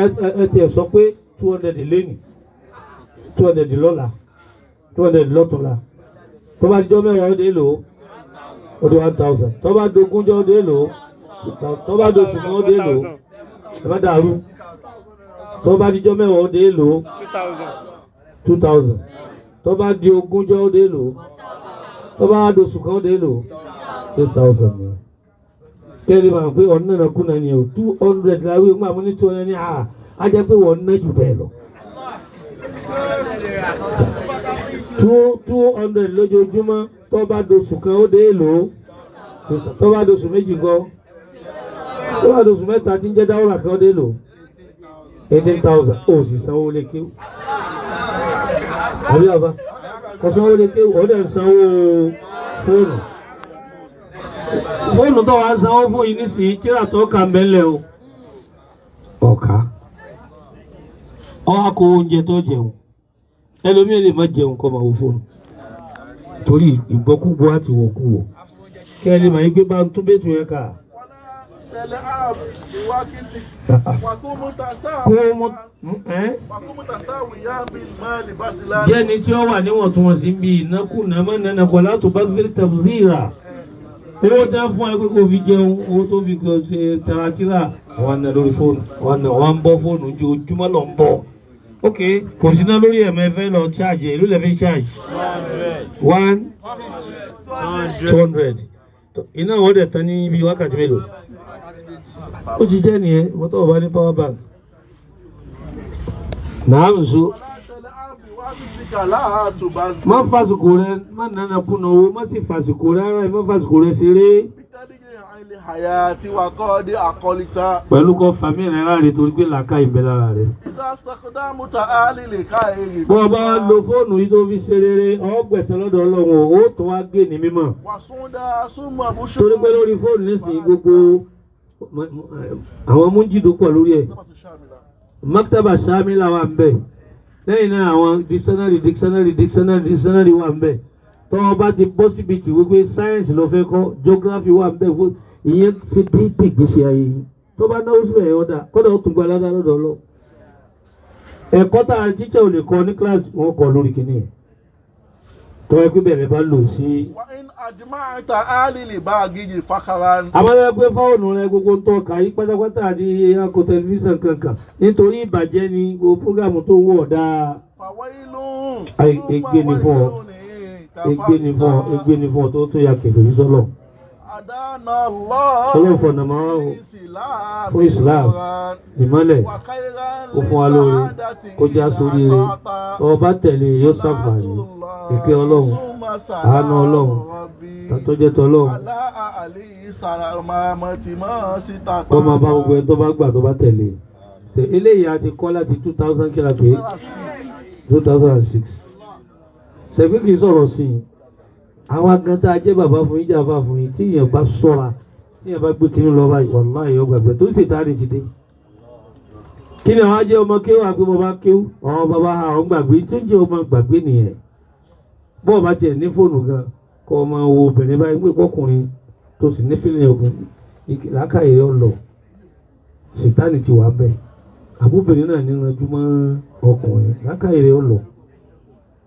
ẹ ti ẹ̀ sọ pé 200 lẹ́nì, 200 lọ́la, 200 lọ́tọ̀la. Tó bá dijọ́ mẹ́wàá ó dé lò ó, ó dé 1000. Tó bá dogúnjọ́ ó dé lò ó, tó bá dosù kan ó dé lò ó, ẹ má dàrú. Tó bá dijọ́ mẹ́wàá ó dé lò ó, 2000. Tó bá di ogúnjọ́ ó dé lò ó, tó bá dosù kan ó dé lò ó, 2000 ni. Kẹ́lẹ́ máa pé ọ̀nà náà kùnà ni o, 200 láwé ń gbà mú ní 200 ní à á jẹ́ pé wọ́n ná jù bẹ́ẹ̀ lọ. 200 lójoojúmọ́, tó bá dosù kan ó dé lò ó, tó bá dosù méjì gan, tó bá dosù mẹ́ta tí ń jẹ́ dáwọ́rà kan ó dé lò ó, 18,000. Ó sì sanwó lé kéwù. Àbí àbá kò sanwó lé kéwù, ó dẹ̀ sanwó fóònù. Fóònù tó wàá sanwó fún yìí nísìnyí, kíra tó kà ń bẹ́lẹ̀ o. Ọ̀ka ọ̀ kó oúnjẹ tó jẹun, ẹlòmíì lè má jẹun kó máa wo fóònù torí ìgbọ́kúgbọ́ àti wọ̀kúwọ̀. Kí ẹ lè máa yí pé bá ń tún bẹ́tù yẹn kà. Jẹ́ni tí ó wà níwọ̀ntúnwọ̀nsí bí ìnákùná mọ́nà kọ́ látò bá fi tafzira. Owó tẹ́ fún ẹ pé kò fi jẹun, owó tó fi kò ṣe taratira, wọn ná lórí fóònù, wọn ná wọn ń bọ́ fóònù ojoojúmọ́ lọ ń bọ̀. Ok, kò sí ná lórí ẹ̀mọ́ ẹ̀fẹ́ lọ ṣáàjì, èló lẹ fi ṣáàjì? 100. Iná wọ́n dẹ̀ tán ní ibi wákàtí mélòó? Ó ti jẹ́ nìyẹn, wọ́n tó bá ní power bank. Nàá nso. Má fàsìkò rẹ, má nánà kùnà owó, má sì fàsìkò rẹ ara ẹ, má fàsìkò rẹ ṣeré. Pẹ̀lú kọ́ fàmí rẹ̀ láre torí pé làákà ìbẹ̀ lára rẹ̀. Bọ́ ọ bá lo fóònù yìí tó fi ṣe rere, ọ gbẹ̀san lọ́dọ̀ Ọlọ́run, ó tó wá gé ní mímọ̀. Torí pé lórí fóònù nísìnyí gbogbo àwọn múnjìdó pọ̀ lórí ẹ̀. Maktaba Shamila wà ń bẹ̀. Lẹ́yìn náà àwọn dictionary dictionary dictionary dictionary wà ń bẹ̀. Tọ́ ọ bá ti bọ́ síbi tí wípé science ló fẹ́ kọ́, geography wà ń bẹ̀, ìyẹn ti déédéé gbèsè ayé yìí. Tó bá náwó síbẹ̀ yẹn ọ̀dà, kọ́dà ó tún gba aládá lọ́dọ̀ ọlọ́. Ẹ̀kọ́ tá a tíṣà ò lè kọ́ ní kíláàsì wọn kọ́ lórí kìíní ẹ̀. Tọ́ ẹ pé bẹ̀rẹ̀ bá lò sí. Àwọn ẹgbẹ́ fóònù rẹ gbogbo ń tọ́ka yí pátápátá àti akọ tẹlifíṣàn kankan nítorí ìbàjẹ́ ni gbogbo fúgàmù tó wọ̀ dáa. Ègbé ni fún ọ, ègbé ni fún ọ, ègbé ni fún ọ tó tó ya kẹfẹ́ ní sọ́lọ̀. Ọlọ́run fọ̀nà máa ń fún Islam ìmọ́lẹ̀ kó fún wa lóore kó já sórí rẹ̀. Ọba tẹ̀lé yóò ṣàǹfààní ìkẹ́ Ọlọ́run, àánú Ọlọ́run, tàtọ́jẹ́ tọlọ́run. Kọ́ máa bá gbogbo ẹni tó bá gbà tó bá tẹ̀lé. Eléyìí a ti kọ́ láti 2000 kí la pè é, 2006. Ṣèpé kì í sọ̀rọ̀ sí i. Àwa gan tá a jẹ́ bàbá fún yín, jàmbá fún yín, tí èèyàn bá sọ́ra, tí èèyàn bá gbé kiri lọ báyìí, wàláhì yóò gbàgbé tó sì tá a lè ti dé. Kí ni àwọn ajẹ́ ọmọ kéwù àgbẹ̀ bàbá kéwù, àwọn bàbá àwọn gbàgbé tó ń jẹ́ ọmọ gbàgbé nìyẹn. Bọ́ọ̀ bá tiẹ̀ ní fóònù gan, kọ́ ọmọ wo obìnrin báyìí pé kọkùnrin tó sì ní fílẹ̀ ọkùnrin, làákàyè yọ lọ. Sìtáàlì ti wà bẹ́ẹ̀. Àbúbìnrin náà ní ranjú mọ́ ọkùnrin, làákàyè yọ lọ.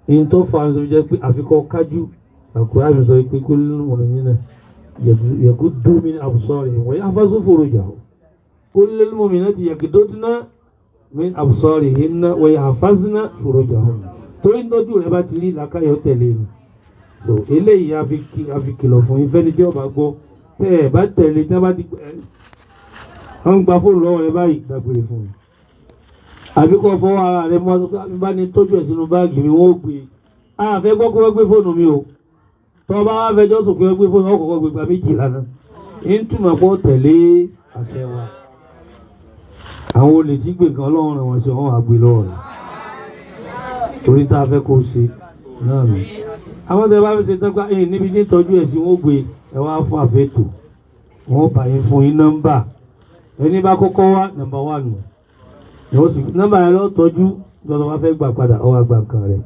Ìyẹn tó fa ló jẹ́ pé àfikọ́ kájú. Àkùrá mi sọ pé kó ló mọ̀ nínú yẹ̀kú dúmi àbùsọ̀rì wọ́n yá fásó fòrò jà ó. Kó ló mọ̀ mí láti yẹ̀kú dódúná mi àbùsọ̀rì yìí ná wọ́n yá fásúná fòrò jà ó. Torí tọ́jú rẹ bá ti rí làákàyọ̀ tẹ̀lé ni. So eléyìí a fi kìlọ̀ fún yín fẹ́ni tí ọba gbọ́. Tẹ́ ẹ bá tẹ̀lé tí wọ́n bá ti wọ́n gba fóònù lọ́wọ́ rẹ báyìí dágbére fún mi. Àbí kọ́ fọwọ́ ara rẹ mọ́ bá ní tọ́jú ẹ̀ sínú báàgì mi wọ́n ó gbé. A fẹ́ gbọ́ pé wọ́n gbé fóònù mi o. Tọ́ bá wá fẹjọ́ sùn pé wọ́n gbé fóònù ọkọ̀ọ̀kọ̀ gbégbá méjì lánàá. Ń túmọ̀ pọ̀ tẹ̀lé àṣẹ wa. Àwọn olè tí gbé nǹkan Ọlọ́run ràn wọ́n sí wọn wá gbé lọ́wọ́ rẹ̀. Torí tá a fẹ́ kó o ṣe náà nù. Àwọn tẹ bá fi ṣe tán pa ẹ̀yìn níbi ní ìtọ́jú ẹ̀sìn wọn ó gbé ẹ wá fún àfẹ́tò. Wọ́n bá yín fún yín nọ́mbà. Ẹni bá kọ́kọ́ wá nọ́mbà wà nù. Nọ́mbà yẹn lọ tọ́jú gbọ́dọ̀ wá fẹ́ gbà padà ọ wá gba nǹkan rẹ̀.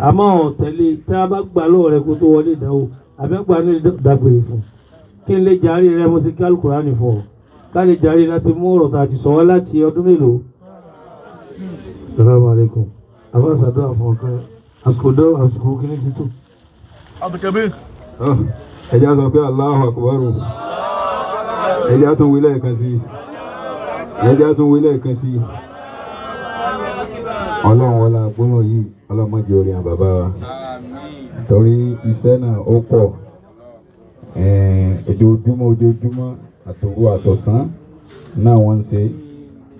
Àmọ́ ọ̀tẹ̀lé tí a bá gbà lọ́wọ́ rẹ̀ kó tó wọlé ìdánwò Àbẹ́gbà ní dàgbére fún. Kí n lè jàre rẹ mo ti kí Al-Kùránì fún ọ. Ká lè jàre láti mú ọ̀rọ̀ tàbí sọ̀wọ́ láti ọdún mélòó. Assalamu alaikum. Àbá sàdúrà fún ọ̀kan. Àsìkò dọ́ àsìkò kíní ti tó. Abdulkabir. Ẹjá sọ pé Allahu Akbar. Ẹjá tún wí lẹ́ẹ̀kan sí. Ẹjá tún wí lẹ́ẹ̀kan sí. Ọlọ́run wọlá gbóná yìí, ọlọ́run má jẹ́ orí àwọn bàbá wa. Torí iṣẹ́ náà ó pọ̀. Ojoojúmọ́ ojoojúmọ́ àtòru àtọ̀sán náà wọ́n ń ṣe.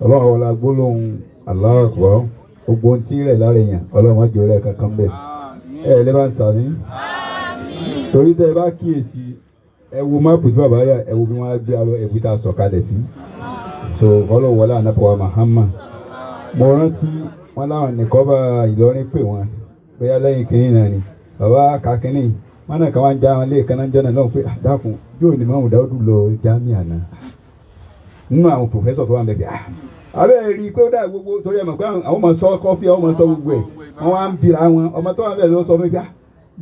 Ọlọ́run wọlá gbólóhùn Allahu Akbar. Gbogbo ohun tí rẹ̀ lára èèyàn, ọlọ́run má jẹ́ orí ẹ̀ kankan bẹ̀. Ẹ lè bá ń sàmí. Torí tẹ́ ẹ bá kíyèsí, ẹ wo máàpù tí bàbá yà, ẹ wo bí wọ́n á gbé alọ ẹ̀bí tá a sọ̀kalẹ̀ sí. So ọlọ́run wọlá ànábọ̀wá Muhammad. Mo rántí wọn láwọn nìkan bá Ìlọrin pè wọn bóyá lẹ́yìn kínní náà ni bàbá kakínní wọn náà kàn wá ń já wọn lé kaná jọ́nà lọ́hùn pé dákun yóò ní Mọ́mù Dáúdù lọ jámíà náà nínú àwọn pòfẹ́sọ̀ tó wà ń bẹ̀ pé abẹ́ rí i pé ó dà gbogbo torí ẹ̀ mọ̀ pé àwọn ọmọ sọ kọ́fí àwọn ọmọ sọ gbogbo ẹ̀ wọ́n wá ń bira wọn ọmọ tó wà bẹ́ẹ̀ ló sọ fún mi pé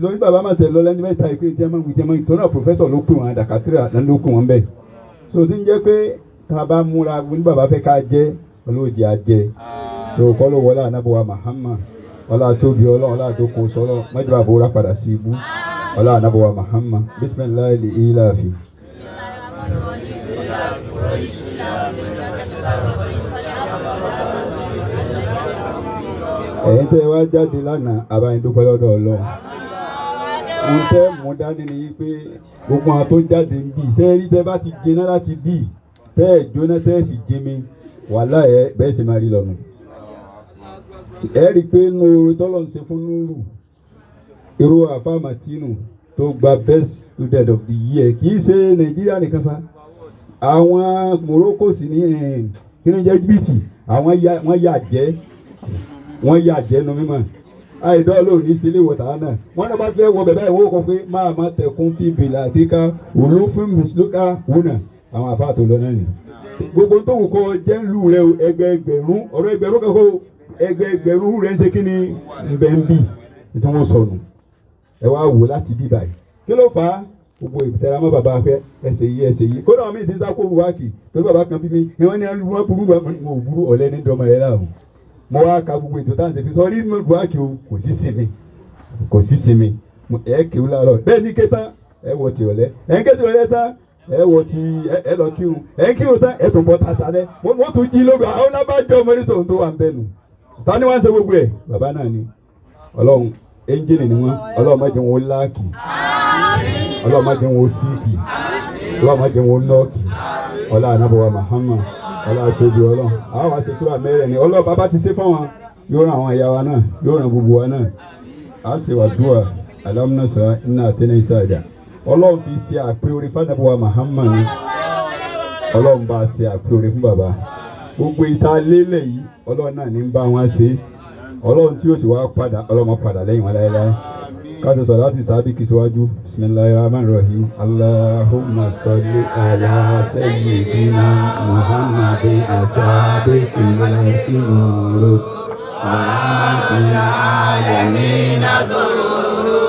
lórí bàbá máa ṣe lọ lẹ́nu mẹ́ta ìpè tí ẹ máa ń wí tí ẹ máa ń torí náà pòfẹ́sọ̀ ló pè wọn dàkátìrà ló pè wọn bẹ́ẹ̀ so tí ń jẹ́ pé tá a bá múra ní bàbá fẹ́ ká jẹ́ olóòjì á jẹ́ so kọ́lọ́ wọlé anábọ̀wá Muhammad ọlá tóbi ọlọ́run ọlá àdókò sọlọ́ mọ́jọba àbúrò padà sí ibú ọlá anábọ̀wá Muhammad bisimilayi ilafi. Ẹ̀yin tẹ́ wá jáde lánàá àbáyé dúpẹ́ lọ́dọ̀ ọlọ́run. Ohun tẹ́ mú dání ni pé gbogbo àwọn tó jáde ń bì tẹ́ rí tẹ́ bá ti jiná láti bì tẹ́ ẹ̀ jóná tẹ́ ẹ̀ sì jinmi wàhálà ẹ̀ bẹ́ẹ̀ sì máa rí lọ́nu. Ẹ rí i pé nínú oore tọ́lọ̀ ń ṣe fún Núrù irú àfa Màtínù tó gba best student of the year kì í ṣe Nàìjíríà nìkan fa àwọn Morocco sì ní kí ni jẹ́ jìbìtì àwọn wọ́n yà jẹ́ wọ́n yà jẹ́ nu mímọ́ àìdọ́ ló ní sílé wọ̀tá náà wọ́n náà bá fẹ́ wọ bẹ̀bẹ̀ ìwọ́ kọ pé máa má tẹ̀kún fi bìlà àdíká òlófin mùsùlùkà wúnà àwọn àfa tó lọ náà nì. Gbogbo tó wù kọ́ jẹ́ ń lù rẹ o ẹgbẹẹgbẹ̀rún ọ̀rọ̀ ẹgbẹ̀rún kankan o ẹgbẹẹgbẹ̀rún rẹ ń ṣe kí ni nbẹ̀ ń bì tí wọ́n sọnù ẹ wá wò láti bí báyìí kí ló fà á gbogbo ìtẹ̀rámọ́ bàbá fẹ́ ẹsẹ̀ yìí ẹsẹ̀ yìí kódà wọn mi ti sá kó wáàkì torí bàbá kan bí mi ìwọ́n ní wọ́n burú wọn ò burú ọ̀lẹ́ ní dọ́mọ rẹ láàmú mo wá ka gbogbo ètò táwọn ṣe fi sọ rí mi wáàkì o kò sí sinmi kò sí sinmi ẹ kéwú láàárọ̀ bẹ́ẹ̀ ní kéta ẹ wọ ti ọ̀lẹ́ ẹ ń kéta ọ̀lẹ́ tán ẹ wọ ti ẹ lọ kírun ẹ ń kírun tán ẹ tún bọ́ tata lẹ wọ́n tún jí lóru àwọn lábàjọ́ ọmọ ní tòun tó wà ń bẹ̀ nù tani wọ́n ń ṣe gbogbo ẹ̀ bàbá náà ni ọlọ́run ẹ́ńjìnì ni wọ́n ọlọ́run má jẹ́ wọn ó láàkì ọlọ́run má jẹ́ wọn ó síìkì ọlọ́run má jẹ́ wọn ó nọ́ọ̀kì ọlọ́run anábọ̀wá Muhammad ọlọ́run àṣejù ọlọ́run àwọn àṣetúrà mẹ́rẹ̀ ni ọlọ́run bàbá ti ṣe fáwọn yóò ràn àwọn ìyá wa náà yóò ràn gbogbo wa náà á ṣe wàdúrà alámúnásá iná àtẹnà ìsáàjà ọlọ́run fi ṣe àpè orí fánábọ̀wá Muhammad ni ọlọ́run bá ṣe àpè orí fún bàbá gbogbo ìta lélẹ̀ yìí ọlọ́run náà ní ń bá wọn ṣe ọlọ́run tí yóò sì wá padà ọlọ́run padà lẹ́yìn wọn láéláé káṣí sọ láti sábì kí síwájú bisimilayi rahman rahim allahumma salli ala sayyidina muhammadin asabi ilẹ̀ alamina zururu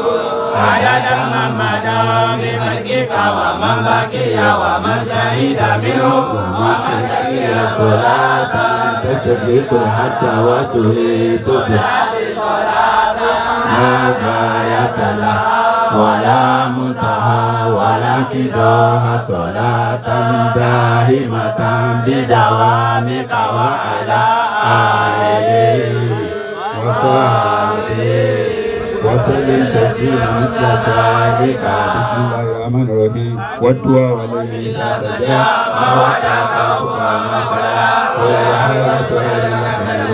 adada mamada min khalqika wa man baqiya wa man shahida minhu wa man shahiya salatan تستغرق حتى وتهيت لا غاية لها ولا منتهى ولا انقضاء صلاة دائمة بدوامك وعلى آله وصحبه وسلم تسليما مثل ذلك. بسم الله الرحمن الرحيم والدعاء والذي إذا سجى ما وعدك ربك ما فلا ولا حول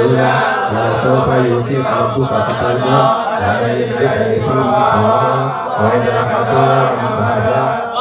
ولا ولسوف يؤتيك ربك فترضى لا يدرك وإذا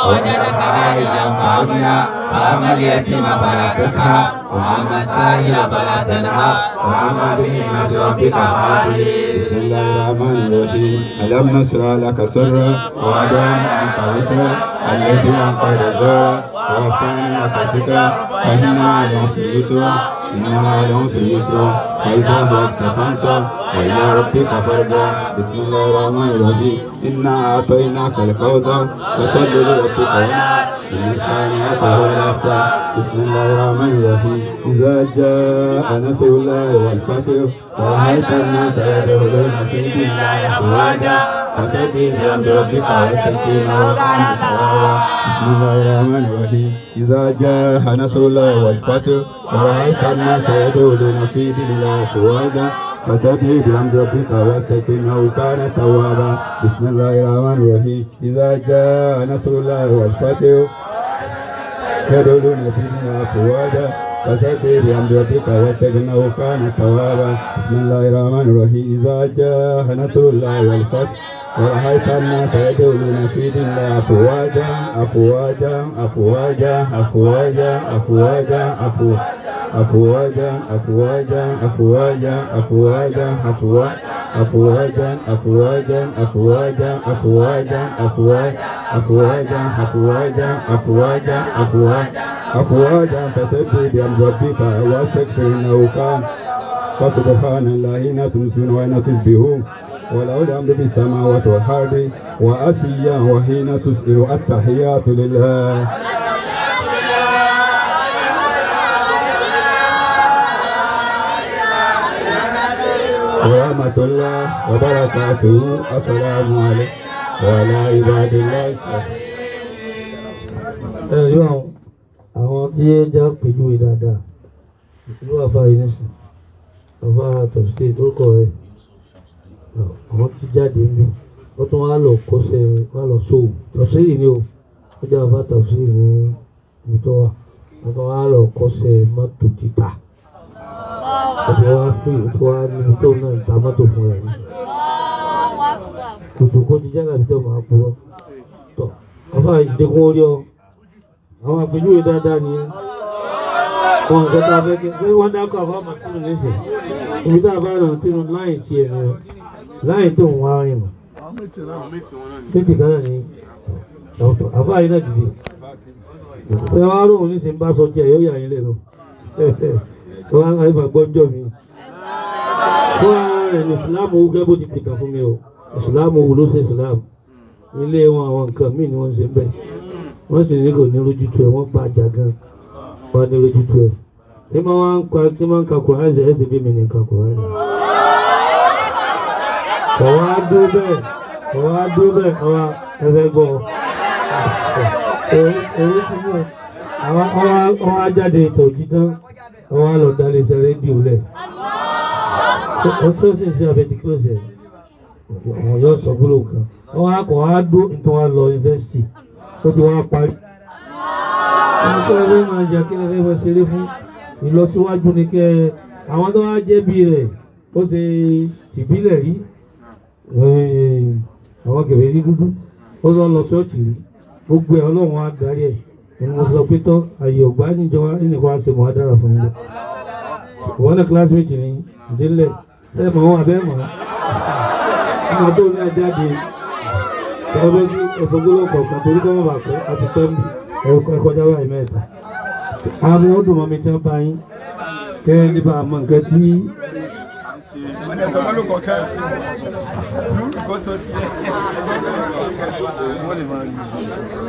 ووجدك عائلا فأغنى فأما اليتيم فلا تقهر وأما السائل فلا تنهر وأما بنعمة ربك فحدث. بسم الله الرحمن الرحيم ألم نشرح لك صدرك ووضعنا عنك وزرك الذي أنقض ظهرك ورفعنا لك ذكرك فإن مع العسر يسرا إن مع العسر يسرا فإذا فرغت فانصب وإلى ربك فارغب. بسم الله الرحمن الرحيم. إنا أعطيناك الكوثر فصل لربك وانحر إن شانئك هو الأبتر. بسم الله الرحمن الرحيم. إذا جاء نصر الله والفتح ورأيت الناس يدخلون في دين الله أفواجا فسبح بحمد ربك واستغفره إنه كان توابا. بسم الله الرحمن الرحيم. إذا جاء نصر الله والفتح ورأيت الناس يدخلون في دين الله أفواجا فسبح بحمد ربك واستغفره إنه كان توابا. بسم الله الرحمن الرحيم. إذا جاء نصر الله والفتح يدخلون في دين الله أفواجا فسبح بحمد ربك واستغفره إنه كان توابا. بسم الله الرحمن الرحيم. إذا جاء نصر الله والفتح ورأيت الناس يدخلون في دين الله أفواجا أفواجا أفواجا أفواجا أفواجا أفواجا أفواجا أفواجا أفواجا أفواجا أفواجا أفواجا أفواجا أفواجا أفواجا أفواجا أفواجا أفواجا أفواجا فسبح بحمد ربك واستغفره إنه كان. فسبحان الله حين تمسون وحين تصبحون وله الحمد في السماوات والأرض وعشيا وحين تسئل. التحيات لله. ورحمة الله وبركاته. السلام عليكم وعلى عباد الله. Ẹ yọ àwọn tí ẹ já pèjúwe dáadáa ìlú àfa yìí nísìn àfa tọ̀sídẹ̀ẹ́ tó kọ̀ rẹ̀ àwọn tí jáde ń bí wọ́n tún wá lọ kọ́sẹ̀ wá lọ sóò tọ̀sídẹ̀ẹ́ ni o ó jẹ́ àfa tọ̀sídẹ̀ẹ́ ní ibi tó wà wọ́n tún wá lọ kọ́sẹ̀ mọ́tò títà ó ti wá fún ìlú tó wá níbi tó náà ta mọ́tò fún rẹ̀ ní kòtòkó ti jáde àbí tó máa purọ́ tọ̀ àfa ìdẹ́kun orí ọ àwọn àpèjúwe dáadáa nìyẹn wọn nǹkan tá a fẹ́ kí ṣé wọ́n dákọ̀ àbá màtínú nísìn ibi tá a bá ràn tínú láì tiẹ̀ nìyẹn láì tó ń wá rìn mọ́ títì kan náà ni àbá yìí náà dìde ṣé wàá rò nísìn bá sọ jẹ yóò yà yín lẹ́nu wọ́n á ìgbà gbọ́njọ́ mi fún ara rẹ̀ ní ìsìláàmù wú gẹ́gẹ́ bó ti pìtà fún mi o. Ìsìláàmù wù ló ṣe ìsìláàmù ilé wọn àwọn nǹkan míì ni wọ́n ń ṣe bẹ́ẹ̀ wọ́n sì ní kò ní lójútu ẹ̀ wọ́n bá àjà gan wọ́n ní lójútu ẹ̀ tí máa wá ń ka tí máa ń ka Kùránì ṣe ẹ̀sìn bí mi ní ka Kùránì. Ọ̀wá dúró bẹ́ẹ̀ ọ̀wá dúró bẹ́ẹ̀ ọ̀wá ẹ̀fẹ̀ gbọ́ èrè ti mú àwọn ọwá jáde ìtọ̀jú tán ọwá lọ dalẹ̀ iṣẹ́ rédíò lẹ̀ ó tó sì ń ṣe àbẹ̀tí close ẹ̀ àwọn yóò sọ gbólóhùn kan ọwá kọ̀ wá dúró nítorí wá lọ yunifásitì ó ti wá parí. Àwọn tó fẹ́ máa jà kí lè fẹ́ máa ṣeré fún ìlọsíwájú ni kẹ́ àwọn tó wá jẹ́ bí rẹ̀ ó ṣe ìbílẹ̀ rí àwọn kẹfẹ́ rí dúdú ó lọ lọ ṣọ́ọ̀ṣì rí gbogbo ẹ̀ ọlọ́run á darí ẹ̀ ẹni mo sọ pé tọ́ àyè ọ̀gbá níjọba nìkan á ṣe mọ́ adára fún yín lọ. Ìwọ́n náà kílásímẹ́tì ní ìdílé ẹ̀ mọ̀ wọn àbẹ́ mọ̀ ọmọ tó ní ajáde ọbẹ̀ ní ẹ̀fọ́gbọ́lọ́ kọ̀ọ̀kan torí kọ́ mọ̀ bà pé a ti pẹ́ ẹ̀kọ́já báyìí mẹ́ta. Àwọn ó dùn mọ́ mi tí wọ́n bá yín kẹ́ ẹ nípa àmọ́ nǹkan tí.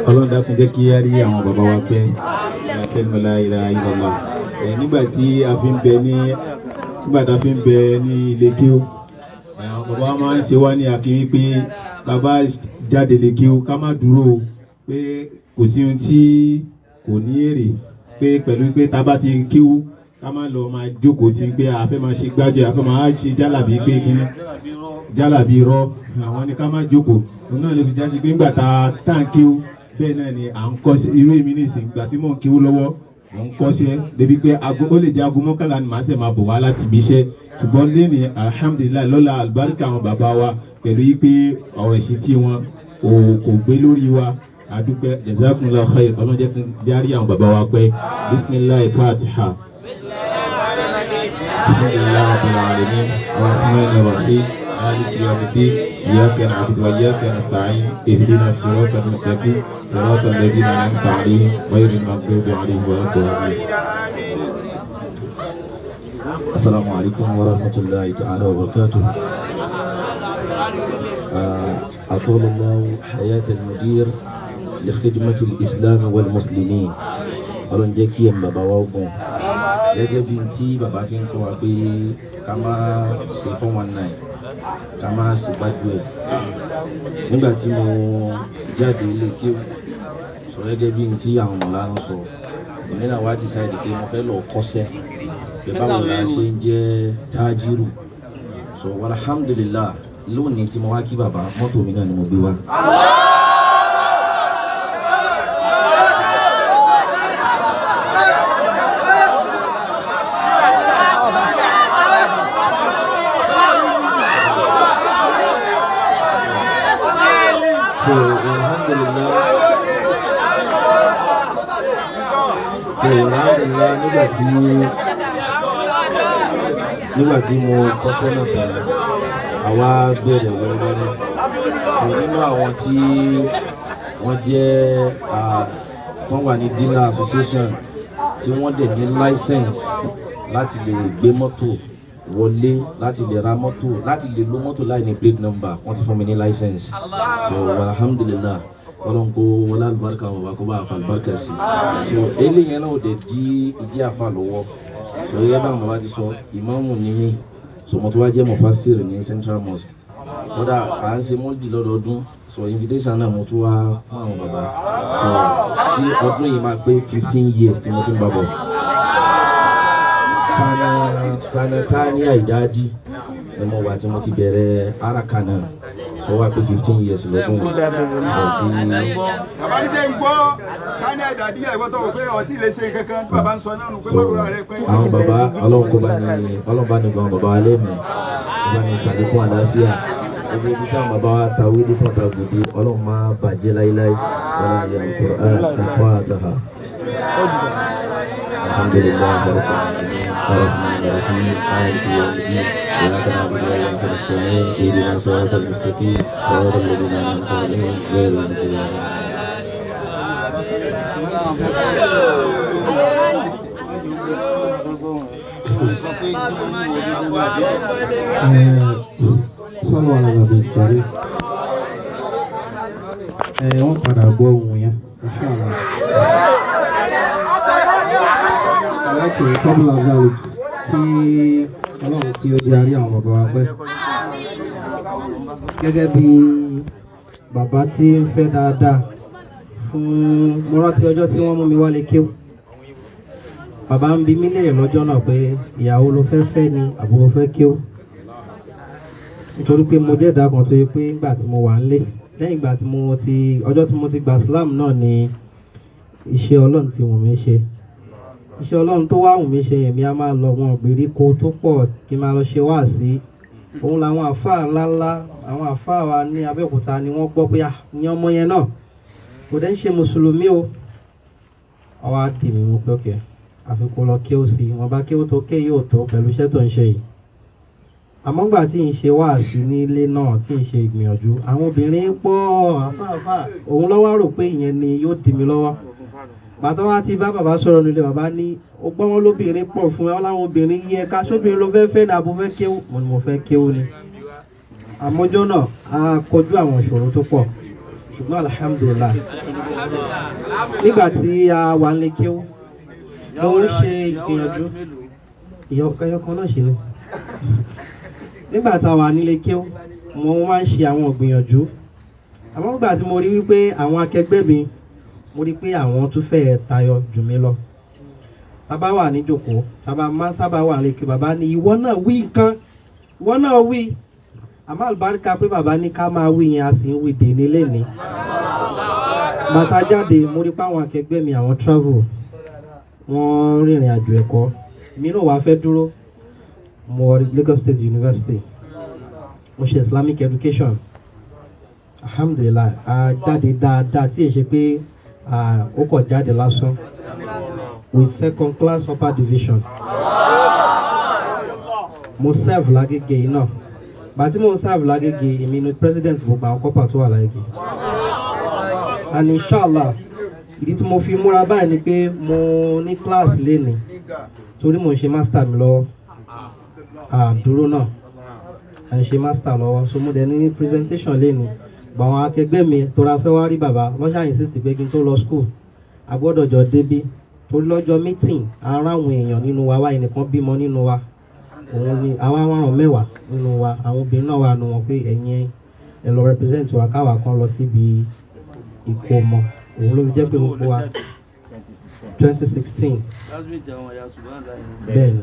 Ọlọ́run dákun jẹ́ kí á rí àwọn bàbá wa pẹ́ kẹ́lìmọ́lá ìlà ìlọ́lá. Nígbà tí a fi ń bẹ ní nígbà tá a fi ń bẹ ní ilé kí ó àwọn bàbá wa máa ń ṣe wá ní akin wípé bàbá jáde lè kí ó ká má dúró pé kò sí ohun tí kò ní èrè pé pẹ̀lú pé tá a bá ti kíw ká má lọ máa jókòó ti pé a fẹ́ máa ṣe gbájọ a fẹ́ máa ṣe jálàbí pé kí jálàbí rọ àwọn ni ká má jókòó òun náà lè fi já sí pé ńgbà tá a ń kíw bẹ́ẹ̀ náà ni à ń kọ́ṣẹ́ irú èmi nìsín ìgbà tí mò ń kíw lọ́wọ́ mò ń kọ́ṣẹ́ débi pé aago ó lè jẹ́ aago 11 ni màá ṣe máa bọ̀ wá láti ibi iṣẹ́ ṣùgbọ́n lẹ́ni alhamdulilayi lọ́la àlùbáríkà àwọn bàbá wa pẹ̀lú yí pé ọ̀rọ̀ ìṣítí wọn kò gbé lórí wa adúpẹ́ jazakumullahu khair ọlọ́run jẹ́ kí n járí àwọn bàbá wa pẹ́ bisimilahi fatiha. Alhamdulilayi rabbil alamin arrahman arrahim. مالك يوم الدين إياك نعبد وإياك نستعين اهدنا الصراط المستقيم صراط الذين أنعمت عليهم غير المغضوب عليهم ولا الضالين. السلام عليكم ورحمة الله تعالى وبركاته. أطول الله حياة المدير لخدمة الإسلام والمسلمين. Ọlọ́run jẹ́ kí ẹ̀mí bàbá wa ogun gẹ́gẹ́ bí n tí bàbá fi ń kọ́ wa pé ká má ṣe 419, ká má ṣe gbájú ẹ̀. Nígbà tí mo jáde ilé kéwù sọ gẹ́gẹ́ bí n tí àwọn mọ̀lá ń sọ, èmi náà wá decide pé mo fẹ́ lọ kọ́ṣẹ́ pé báwo la ṣe ń jẹ́ tájírù. So alhamdulillah, lónìí tí mo wá kí bàbá, mọ́tò mi náà ni mo gbé wá. So alhamdulillah, nígbà tí mo kọ́ṣẹ́ náà tán, àwa bẹ̀rẹ̀ wẹ́rẹ́wẹ́rẹ́. So nínú àwọn tí wọ́n jẹ́ wọ́n wà ní dealer association tí wọ́n dẹ̀ ní license láti lè gbé mọ́tò wọlé, láti lè ra mọ́tò, láti lè lo mọ́tò láì ní plate number, wọ́n ti fún mi ní license. So alhamdulillah, Ọlọ́run kó wọlé àlùbáríkà wọn bá kó bá àfa àlùbáríkà sí. So eléyìí náà ò dẹ̀ di ìdí àfa lọ́wọ́. So gẹ́gẹ́ báwọn bàbá ti sọ, ìmáàmù ni mí. So mo tún wá jẹ́ mọ̀fásírì ní Central Mosque. Kódà à ń ṣe mọ́lìdì lọ́dọọdún. So invitation náà mo tún wá fún àwọn bàbá. So tí ọdún yìí máa pé 15 years tí mo ti ń bá bọ̀. Sanatania ìdájí ni mo wà tí mo ti bẹ̀rẹ̀ araka náà. So wá pé 15 years lọ́dún yìí. Bàbá ní jẹ́ ń gbọ́ Tania ìdádí àìwọ́tọ̀ wò pé ọtí lè ṣe kankan tí bàbá ń sọ náà nù pé mọ́rùn rẹ̀ pé. Àwọn bàbá Ọlọ́run kó bá ní, Ọlọ́run bá ní gbọ́n bàbá wa lẹ́mìí, bá ní ṣàlékún àlàáfíà. Gbogbo ibi táwọn bàbá wa ta wílé fún ọ̀tá gbòde, Ọlọ́run máa bàjẹ́ láíláí. Ọlọ́run yà Al-Qur'an al-Fatiha. الحمد لله رب العالمين الرحمن الرحيم مالك يوم الدين إياك نعبد وإياك نستعين اهدنا الصراط المستقيم صراط الذين أنعمت عليهم غير المغضوب عليهم. Sọ́nù alábàbí ìparí ẹ̀ wọ́n padà gbọ́ ohun yẹn, inshallah. Láti kọ́bùlà zalo kí Ọlọ́run kí ó jẹ́ àrí àwọn bàbá wa pẹ́. Gẹ́gẹ́ bí bàbá tí ń fẹ́ dáadáa fún mo rántí ọjọ́ tí wọ́n mú mi wálé kéwù. Bàbá ń bi mí léèrè lọ́jọ́ náà pé ìyàwó ló fẹ́ fẹ́ ni àbúrò fẹ́ kéwù. Nítorí pé mo jẹ́ ẹ̀dá kan tó yẹ pé nígbà tí mo wà nílé, lẹ́yìn ìgbà tí mo ti ọjọ́ tí mo ti gba Islam náà ni iṣẹ́ Ọlọ́run ti wù mí ṣe. Iṣẹ́ Ọlọ́run tó wá wù mí ṣe, èmi á máa lọ wọn ìgbèríko tó pọ̀ kí n máa lọ ṣe wáàsí. Òun làwọn àfáà ńláńlá, àwọn àfáà wa ní Abẹ́òkúta ni wọ́n gbọ́ pé ní ọmọ yẹn náà kò dẹ́ ń ṣe mùsùlùmí o. Ọwọ́ á dì mí mú pé òkè àfikún lọ kéwù sí i, wọn bá kéwù tó ké yóò tó pẹ̀lú iṣẹ́ tó ń ṣe yìí. Àmọ́ gbà tí ń ṣe wáàsí nílé náà tí ń ṣe ìgbìyànjú, àwọn obìnrin pọ̀ àfáàfáà, òun ló wá rò pé ìyẹn ni yóò dì mí lọ́wọ́. Bàtà wa ti bá bàbá sọ̀rọ̀ nílé, bàbá ní ó gbọ́ wọn lóbìnrin pọ̀ fún ẹ, láwọn obìnrin yẹ ká sóbìnrin ló fẹ́ fẹ́ ní abo fẹ́ kéwù, mo ní mo fẹ́ kéwù ni. Àmọ́jọ́ náà a kojú àwọn ìṣòro tó pọ̀, ṣùgbọ́n alhamdulillah nígbà tí a wà nílé kéwù mo ń ṣe ìgbìyànjú ìyọkẹyọkan náà ṣe ni. Nígbà tá a wà nílé kéwù mo máa ń ṣe àwọn ìgbìyànjú, àmọ́ nígbà tí mo rí wípé àwọn akẹgbẹ́ mi, mo rí pé àwọn tún fẹ́ tayọ jù mí lọ. Bàbá wà ní jòkó, bàbá máa ń sábà wà lékè, bàbá ní ìwọ náà wí nǹkan, ìwọ náà wí. Àmọ́ àlùbáríkà pé bàbá ní ká máa wí yẹn, a sì ń wí dèní lénìí. Bàtà jáde, mo rí pé àwọn akẹgbẹ́ mi àwọn travel, wọ́n rìnrìn àjò ẹ̀kọ́. Èmi náà wàá fẹ́ dúró. Mo wọ Lagos State University, mo ṣe Islamic education. Alhamdulillah, a jáde dáadáa tí èyí ṣe pé ó kọ̀ jáde lásán with second class upper division. Mo serve lágége yìí náà. Bàtí mò ń serve lágége, èmi ni president gbogbo àwọn corper tó wà lágége. And inshallah, ìdí tí mo fi múra báyìí ni pé mo ní class lénìí torí mo ń ṣe master mi lọ́wọ́. Àdúró náà à ń ṣe master lọ́wọ́, so mo dẹ̀ ní presentation lénìí. Bàwọn akẹgbẹ́ mi tora fẹ́ wá rí bàbá wọ́n ṣáà insist pé kí n tó lọ school a gbọ́dọ̀ jọ débí torí lọ́jọ́ meeting ara àwọn èèyàn nínú wa wáyé nìkan bímọ nínú wa, òun ni àwa márùn mẹ́wàá nínú wa, àwọn obìnrin náà wà nù wọn pé ẹ̀yin ẹ lọ represent wa káwa kan lọ síbi ìkómọ, òun ló fi jẹ́ pé gbogbo wa 2016. Bẹ́ẹ̀ni,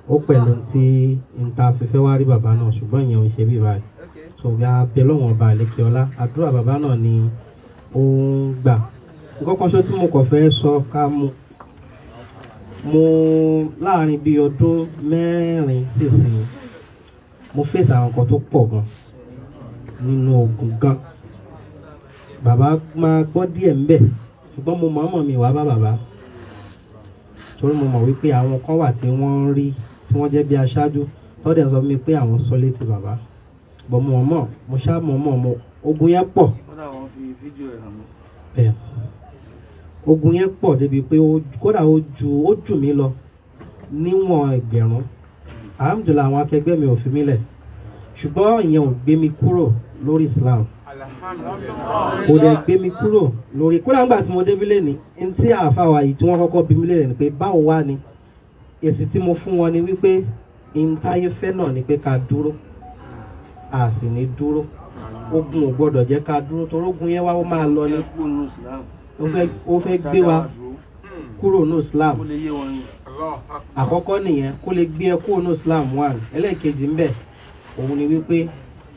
ó pẹ̀lú tí n ta fífẹ́ wá rí bàbá náà, ṣùgbọ́n ìyẹn ò ṣe bí báyìí. So bí a bẹ lọ́wọ́n ọba àlékè ọlá, àdúrà bàbá náà ni ó ń gbà. Nǹkan kan ṣó tí mo kàn fẹ́ sọ ká mú mo láàrin bíi ọdún 4 sísìn, mo fèsì àwọn nǹkan tó pọ̀ gan nínú ogun gan. Bàbá máa gbọ́ díẹ̀ ńbẹ̀, ṣùgbọ́n mo mọ̀ọ́mọ̀ mi wá bá bàbá torí mo mọ̀ wípé àwọn kan wà tí wọ́n ń rí tí wọ́n jẹ́ bí aṣáájú tọ́dẹ̀ sọ mi pé àwọn sọ létí bàbá, bọ̀ mo mọ̀ mo ṣá mọ̀ọ́mọ̀ mo ogun yẹn pọ̀. Bẹ́ẹ̀ ogun yẹn pọ̀ débi pé kódà ó jù mí lọ níwọ̀n ẹgbẹ̀rún. Alhamdulillah, àwọn akẹgbẹ́ mi ò fi mí lẹ̀, ṣùgbọ́n ìyẹn ò gbé mi kúrò lórí Islam, kò dẹ̀ gbé mi kúrò lórí. Kódà nígbà tí mo débí lẹ́ni ní tí àáfàá wa yìí tí wọ́n kọ́kọ́ bí mi lẹ́ni ni pé báwo wá ni, èsì tí mo fún wọn ni wípé ìntayé fẹ́ náà ni pé ká dúró, a sì ní dúró. Ogun ò gbọ́dọ̀ jẹ́ ká dúró torí ogun yẹn wá ó máa lọ ni, ó fẹ́ gbé wa kúrò ní Islam. Àkọ́kọ́ nìyẹn, kó lè gbé ẹ kúrò ní Islam one. Ẹlẹ́ẹ̀kejì ń bẹ òun ni wípé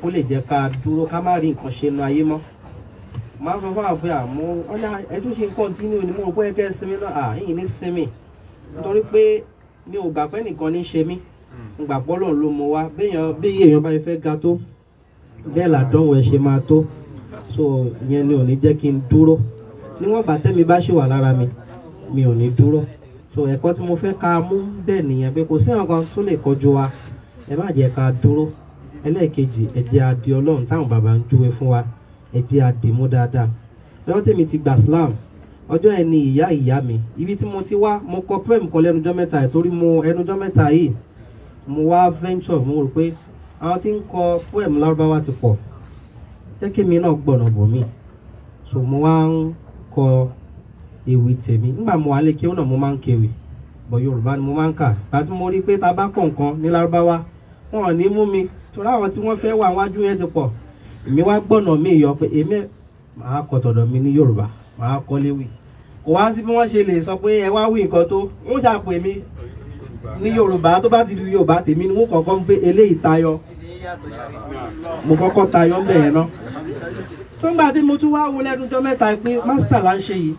kó lè jẹ́ ká dúró ká má rí nǹkan ṣe nu ayé mọ́. Máa ń sọ fún àwọn àmọ́ ọ̀nà ẹtú ṣe nǹkan tí ní onímọ̀ rò pé ẹ̀kẹ́ sinmi náà, à yìí ní sinmi nítorí pé mi ò gbà pé nìkan ní ṣe mí, mo gbà pé Ọlọ́run ló mú wa. Béèyàn bí èèyàn bá fẹ́ ga tó bẹ́ẹ̀ làdánwò ẹ̀ ṣe máa tó, so ìyẹn ni ò ní jẹ́ kí n dúró. Níwọ̀n bá tẹ́mi bá ṣì wà lára mi, mi ò ní dúró. So ẹ̀kọ́ tí mo fẹ́ ká mú bẹ́ẹ̀ nìyẹn pé kò sí nǹkan tó lè kọjú wa, ẹ má jẹ́ ká dúró. Ẹlẹ́ẹ̀kejì, ẹ jẹ́ a di Ọlọ́run táwọn bàbá ń júwe fún wa, ẹ jẹ́ a dì mú dáadáa. Lọ́wọ́ tèmi ti gbà Islam, ọjọ́ yẹn ni ìyá ìyá mi, ibi tí mo ti wá, mo kọ poem kan lẹ́nujọ́ mẹ́ta yìí torí mo ẹnujọ́ mẹ́ta yìí mo wá venture, mo rò pé àwọn tí ń kọ poem lárúbáwá ti pọ̀, jẹ́ kí èmi náà gbọ̀nà bò mí. So mo wá ń kọ ewì tèmi. Nígbà mo wà lé kéwú náà mo máa ń kéwì, bọ̀ Yorùbá ni mo máa ń kà. Ìgbà tí mo rí pé ta bá kọ̀ nǹkan ní lárúbáwá, wọn ò ní mú mi torí àwọn tí wọ́n fẹ́ wà wájú yẹn ti pọ̀. Èmi wá gbọ́nà mi yọ pé èmi màá kọ tọ̀dọ̀ mi ní Yorùbá, màá kọ léwì. Kò wá sí bí wọ́n ṣe lè sọ pé ẹ wá wí nǹkan tó ń ṣàpè mí ní Yorùbá, tó bá ti di Yorùbá tèmi ni wọ́n kọ́kọ́ ń pé eléyìí tayọ. Mo kọ́kọ́ tayọ ń bẹ̀ yẹn ná. Tó ń gbà tí mo tún wá wo lẹ́nu ọjọ́ mẹ́ta pé master là ń ṣe yìí,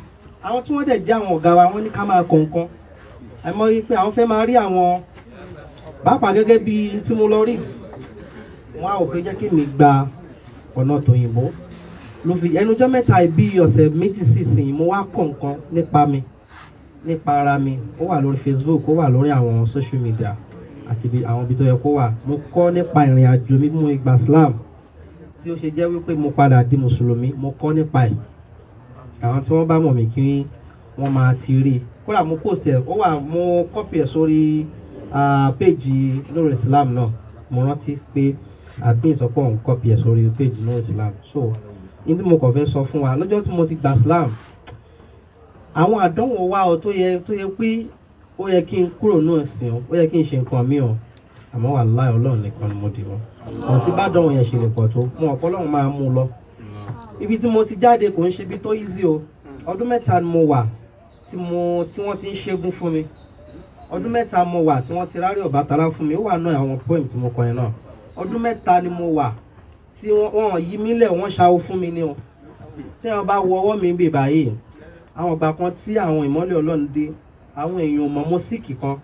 àwọn tí wọ́n dẹ̀ jẹ́ àwọn ọ̀gá wa wọ́n ní ká máa kọ nǹkan. Àmọ́ yìí pé àwọn fẹ́ máa rí àwọn pàápàá gẹ́gẹ́ bí tí mo lọ rí, wọ́n á ò pé jẹ́ kí mi gba ọ̀nà tòyìnbó. Ló fi ẹnu ọjọ́ mẹ́ta bí ọ̀sẹ̀ méjì sísìn mo wá kọ nǹkan nípa mi, nípa ara mi. Ó wà lórí Facebook, ó wà lórí àwọn social media àti àwọn ibi tó yẹ kó wà. Mo kọ́ nípa ìrìn àjò mi bí mo gba Islam, tí ó ṣe jẹ́ wípé mo padà di Mùsùlùmí, mo kọ́ nípa ẹ̀. Àwọn tí wọ́n bá mọ̀ mí kí wọ́n máa ti rí i. Kódà mo post ẹ̀, ó wà, mo copy ẹ̀ sórí péjì Nurul Islam náà. Mo rántí pé admin sọ pé òun copy ẹ̀ sórí péjì Nurul Islam. So ní tí mo kàn fẹ́ sọ fún wa, lọ́jọ́ tí mo ti gba Islam, àwọn àdánwò wa ọ tó yẹ pé ó yẹ kí n kúrò nínú ẹ̀sìn o, ó yẹ kí n ṣe nǹkan mi o, àmọ́ wàláhì Ọlọ́run nìkan ni mo dì wọ́n. Kò sí bá dánwò yẹn ṣe lè pọ̀ tó, mo ọ̀pọ̀ Ọlọ́run máa mú un lọ. Ibi tí mo ti jáde kò ń ṣe ibi tó easy o. Ọdún mẹ́ta ni mo wà tí wọ́n ti ń ṣẹ́gun fún mi. Ọdún mẹ́ta mo wà tí wọ́n ti rárí Ọbàtálá fún mi. Ó wà náà àwọn poem tí mo kọ yẹn náà. Ọdún mẹ́ta ni mo wà tí wọ́n yí mí lẹ̀, wọ́n ṣàwó fún mi ni o. Tí wọ́n bá wọ ọwọ́ mi bì báyìí, àwọn ìgbà kan tí àwọn ìmọ́lẹ̀ Ọlọ́run dé, àwọn èèyàn mọ̀ mo síìkì kan,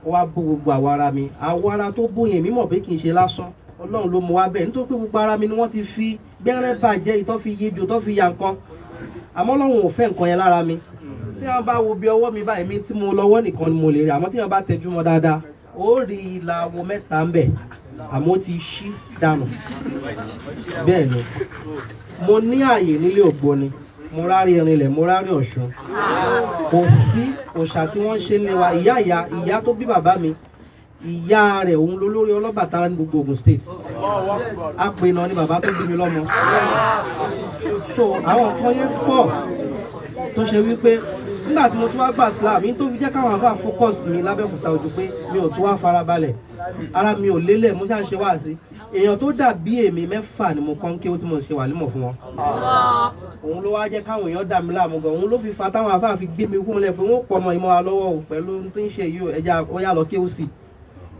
ó wá bó gbogbo àwọ̀ ara mi. Àwọ̀ ara tó bó yẹn mímọ̀ pé kì í ṣe lásán, Ọlọ́run ló mú wá bẹ́ẹ̀ nítorí pé gbogbo ara mi ni wọ́n ti fi gbẹ́rẹ́ bàjẹ́, ìtọ́ fi yejò, tó fi ya nǹkan. Àmọ́ Ọlọ́run ò fẹ́ nǹkan yẹn lára mi. Tí wọ́n bá wo bí ọwọ́ mi báyìí, mi tí mo lọ́wọ́ nìkan ni mo lè rí. Àmọ́ tí wọ́n bá tẹjú mọ́ dáadáa, ó rí ìlà wo mẹ́ta ń bẹ̀. Àmọ́ ó ti ṣí dànù. Bẹ́ẹ̀ ni, mo ní ààyè nílé Ògbóni, mo rárí Erinlẹ̀, mo rárí Ọ̀ṣun. Kò sí òòṣà tí wọ́n ń ṣe nílé wa. Ìyá ìyá ìyá tó bí bàbá mi, ìyá rẹ̀ òun lolórí Ọlọ́bàtálá ní gbogbo Ògùn State. Apènà ni bàbá tó bí mi lọ́mọ. So àwọn nǹkan yẹn pọ̀ tó ṣe wípé nígbà tí mo tún wá gbà Islam mi tó fi jẹ́ káwọn àbá focus mi lábẹ́òkúta ojú pé mi ò tún wá farabalẹ̀, ara mi ò lélẹ̀, mo ṣáà ń ṣe wáàsí. Èèyàn tó dàbí èmi mẹ́fà ni mo kọ́ ń kéwú tí mo ṣe wàlímọ̀ fún wọn. Òun ló wá jẹ́ káwọn èèyàn dà mí láàmú gan. Òun ló fi fa táwọn àfáà fi gbé mi kúnlẹ̀ pé wọ́n pọ̀ ọmọ ìmọ̀ wa lọ́wọ́ o pẹ̀lú tó ń ṣe yìí o, ẹja ó yá lọ kéwú sí i.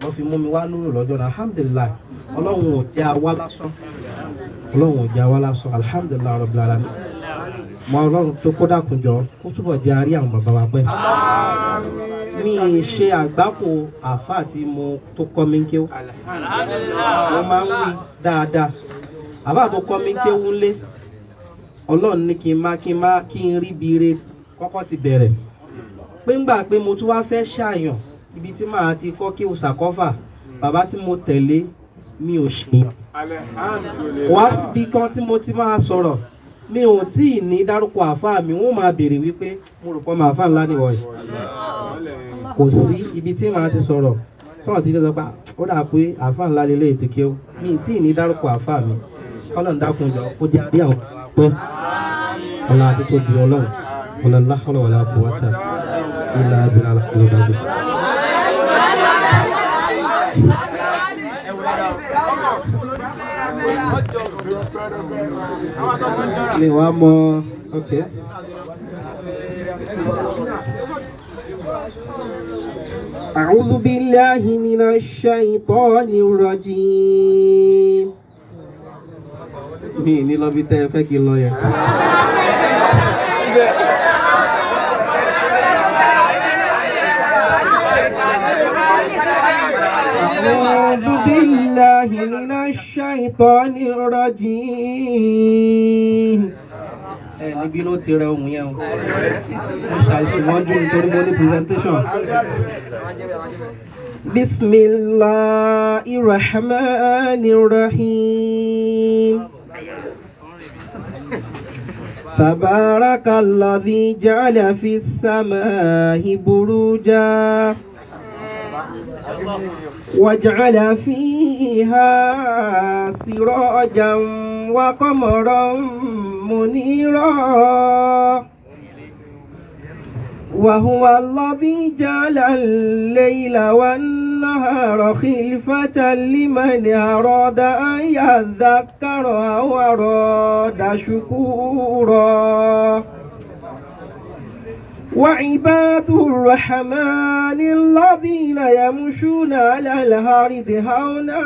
Wọ́n fi mú mi wá núrò lọ́jọ́ náà. Alhamdulilayi, Ọlọ́run ò jẹ́ àwa lásán. Ọlọ́run ò jẹ́ àwa lásán. Alhamdulilayi rabbil alamin. Mọ Ọlọ́run tó kó dákunjọ kó túbọ̀ jẹ́ àárí àwọn bàbá wa pẹ́. Mi ì ṣe àgbákò àfáà tí mo tó kọ́ mi ń kéwú. Mo máa ń wí dáadáa. Àfáà tó kọ́ mi ń kéwú ńlé. Ọlọ́run ní kí n má kí n má kí n rí bi ire kọ́kọ́ ti bẹ̀rẹ̀. Pé ńgbà pé mo tún wá fẹ́ ṣàyàn ibi tí màá ti kọ́ kí o ṣàkọ́fà, bàbá tí mo tẹ̀lé mi ò ṣèyàn. Wá síbi kan tí mo ti máa sọ̀rọ̀, mi ò tí ì ní dárúkọ àfáà mi, wọ́n máa béèrè wípé mo rò pé ọmọ àfáà ńlá ni wọ̀nyí. Kò sí ibi tí màá ti sọ̀rọ̀ tọ́wọ́n ti sọ pé ó dà pé àfáà ńlá lélẹ́yìí ti kéwú. Mi ì tí ì ní dárúkọ àfáà mi. Ọlọ́run dákun jọ kó jẹ́ àrí àwọn pẹ́. Ọlá àti tóbi Ọlọ́run, ọlá láhùrọ̀ wàlá quwwata illa billahi al-aliyyil azim. Mi wá mọ okay. أعوذ بالله من الشيطان الرجيم. Mi ní lọ bí tẹ́ ẹ fẹ́ kí n lọ yẹn. أعوذ بالله من الشيطان الرجيم. Ẹ níbí ló ti rẹ ohun yẹn o. Mo ṣàìsùn mọ́jú nítorí mo ní presentation. Bismillahir Rahmanir Rahim. Tabarakalladhi ja'ala fis samaa'i buruja. وجعل فيها سراجا وقمرا منيرا وهو الذي جعل الليل والنهار خلفة لمن أراد أن يذكر أو أراد شكورا وعباد الرحمن الذين يمشون على الأرض هونا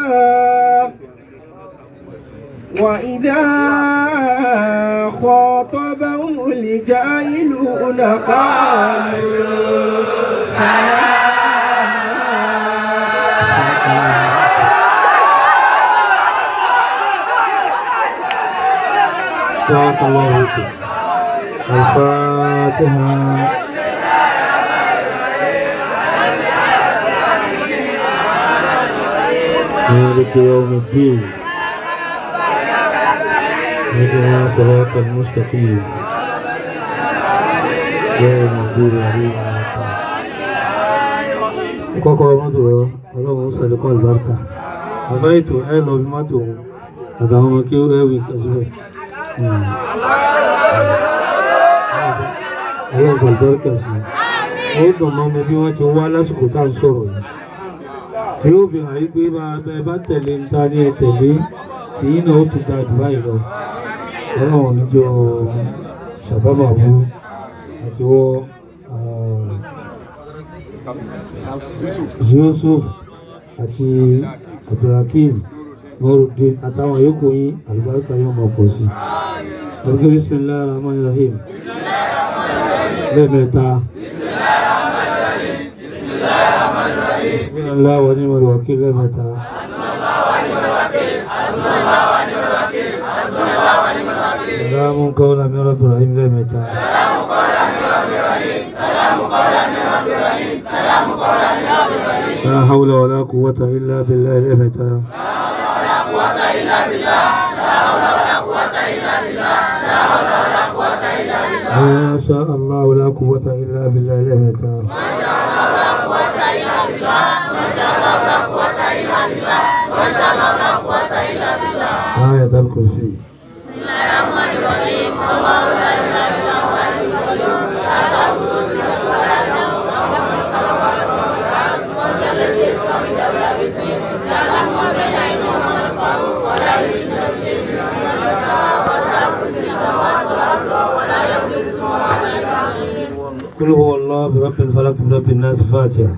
وإذا خاطبهم الجاهلون قالوا سلاما. بارك الله فيكم. الفاتحة. مالك يوم الدين. اهدنا صراط المستقيم. غير المغضوب عليهم ولا الضالين. Kọ́kọ́rọ́ mọ́tò rẹ, Ọlọ́run ó sàlékún àlùbáríkà. Bàbá ètò ẹ lọ bí mọ́tò òun àtàwọn ọmọ kí ó ẹwì kẹsílẹ̀. Ọlọ́run àlùbáríkà sí i. Ó dùn mọ́ mi bí wọ́n ti wá lásìkò tá à ń sọ̀rọ̀ yìí. Tí ó fi hàn yí pé bá ẹ bá tẹ̀lé ń ta ní ẹ tẹ̀lé, èyí náà ó tún da jù báyìí lọ. Ọlọ́run níjọ ṣàbábà bú àti wọ́ Yusuf àti Abdulhakeem Nurudeen àtàwọn yòókù yín, àlùbáríkà yóò máa pọ̀ sí i. Àbíkẹ́ bismillahir rahmanir rahim. Lẹ́ẹ̀mẹ́ta. Bismillah wa ni'mal wakil lẹ́ẹ̀mẹ́ta. Salamun qawlan min rabbir rahim lẹ́ẹ̀mẹ́ta. لا حول ولا قوة إلا بالله الأبتة. ما شاء الله لا قوة إلا بالله الأبتة. آية الكرسي. قل هو الله برب الفلق برب الناس فاتحة.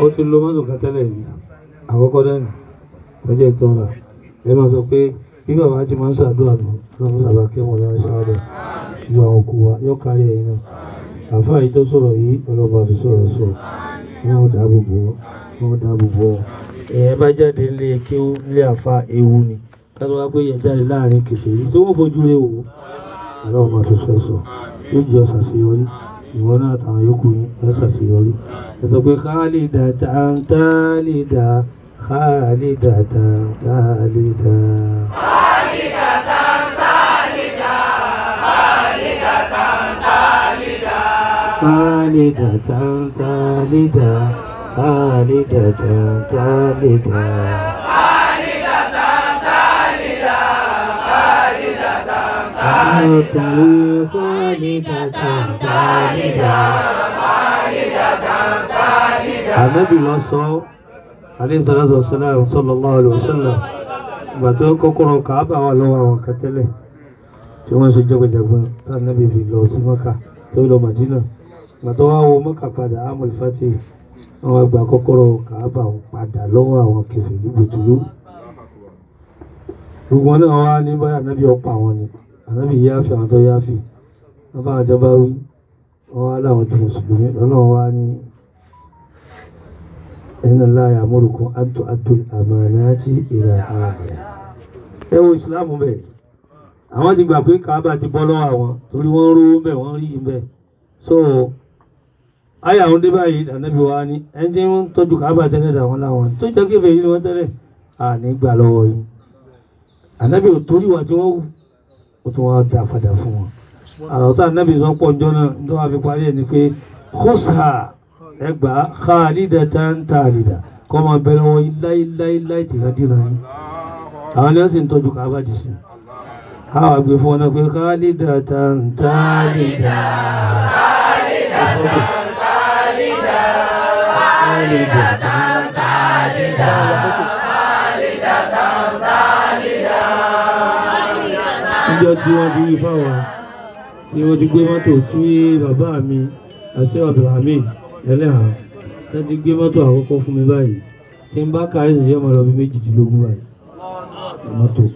Ó ti lo mọ́tò kan tẹ́lẹ̀ yìí àkọ́kọ́ dání ọjọ́ ìtọ́ra ẹ máa sọ pé bí bàbá ti máa ń ṣàdúrà nù lọ́wọ́ bàbá kí wọ́n lọ́wọ́ ṣáàdọ̀ ju àwọn òkú wa yóò kárí ẹ̀yin náà. Àfáà yìí tó sọ̀rọ̀ yìí ọlọ́ba àti sọ̀rọ̀ sọ wọ́n dáàbò bò ọ́ wọ́n dáàbò bò ọ́. Èèyàn bá jáde nílé kí ó nílé àfa ewu ni ká tó wá pé èèyàn jáde láàrin kèfèrí tí wọ́n fojú rẹ̀ wò ó ọlọ́run máa fi sọ sọ yóò jẹ́ ṣàṣeyọrí ìwọ náà àtàwọn yòókù yín ẹ ṣàṣeyọrí. Ẹ sọ pé Khalidatan Khalida Khalidatan Khalida. Khalidatan Khalida Khalidatan Khalida. Khalidatan Khalida. Ànábì lọ sọ, alayhi salatu wassalam, sallallahu alaihi wasallam, ìgbà tó kọ́kọ́rọ́ Kàábà wà lọ́wọ́ àwọn kan tẹ́lẹ̀ tí wọ́n ṣe jẹ́gbẹ́jẹ́gbẹ́ tá ànábì fi lọ sí Mọ́kà tó lọ Màdínà. Ìgbà tó wá wo Mọ́kà padà, Amul Fatih, wọ́n wá gba kọ́kọ́rọ́ Kàábà padà lọ́wọ́ àwọn kèfèrí bùtùlù. Gbogbo náà wá ní báyà ànábì ọ̀pọ̀ àwọn ni, ànábì yááfì àwọn tó yááfì, wọ́n bá àjọba wí, wọ́n wá láwọn di mùsùlùmí, lọ́nà wá ní inna Allah ya'murukum an tu'addu al-amanati ila ahliha. Ẹ wo ìsìláàmù bẹ̀, àwọn ti gbà pé Kaaba ti bọ́ lọ́wọ́ àwọn torí wọ́n rówó bẹ̀ wọ́n rí bẹ̀. So àyà àwọn dé báyìí ànábì wa ní ẹni tí wọ́n ń tọ́jú Kaaba tẹ́lẹ̀ dà wọ́n láwọn tó jẹ́ kéfèé yìí ni wọ́n tẹ́lẹ̀ àní gbà lọ́wọ́ yìí. Ànábì ò torí wà tí wọ́n wù ó tún wá dá padà fún wọn. Àròtá ànábì sọ pọ̀ njọ́ náà tó wá fi parí ẹ̀ ni pé khusa ẹgbà khalidatan talida kọ́ máa bẹ lọ́wọ́ yín láíláíláí tìrandíran yín. Àwọn ni wọ́n sì ń tọ́jú Kaaba dì sí. Àwọn àgbẹ̀ fún wọn náà pé khalidatan talida. Khalidatan talida. Níjọ́ tí wọ́n ti wí fáwọn ni wọ́n ti gbé mọ́tò tí bàbá mi àti Abdulhamid ẹlẹ́hàn tẹ́ ti gbé mọ́tò àkọ́kọ́ fún mi báyìí tí n bá ka ẹ̀sìn yẹ́n máa lọ bí 18 báyìí.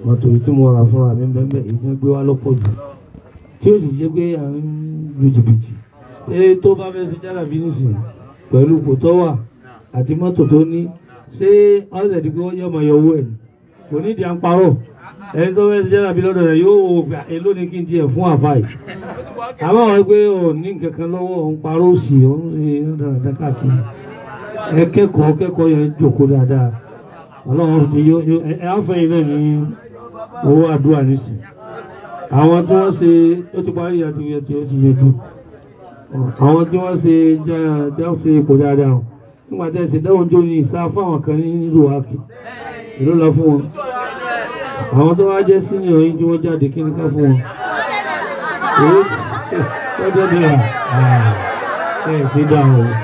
Mọ́tò tí mo rà fúnra mi bẹ́ẹ̀ èyí tí wọ́n gbé wá lọ́pọ̀ jù tí ó sì jẹ́ pé à ń lu jìbìtì. Ṣé tó bá fẹ́ ṣe jálàbí nísìnyí pẹ̀lú kò tó wà àti mọ́tò tó ní ṣé ọ̀sẹ̀ tí yọ́ máa yọ owó ẹ̀ kò ní ìdí à ń parọ́ ẹni tó fẹ́ ṣe jálàbí lọ́dọ̀ rẹ̀ yóò wò pé èló ni kí n tiẹ̀ fún àfáà yìí. Àmọ́ àwọn pé ò ní nǹkan kan lọ́wọ́ òun parọ́ òsì òun ṣe dáadáa káàkiri. Ẹ kẹ́kọ̀ọ́ kẹ́kọ̀ọ́ yẹn jòkó dáadáa. Ọlọ́run ti yó ẹ á fẹ́ iná ní owó àdúrà nísìn. Àwọn tí wọ́n ṣe ó ti parí àti ìyẹn tí ó ti yẹjú. Àwọn tí wọ́n ṣe já ṣe ipò dáadáa o. Nígbà tí ẹ ṣe dáhùn jó ní ìsá fáwọn kan ní ìlú Àkì. Ìlú lọ fún wọn. Àwọn tó wá jẹ́ sínú oyin tí wọ́n jáde kí ni ká fún wọn. Èyí tó jẹ́ bí i ẹ̀ ṣe dáhùn o.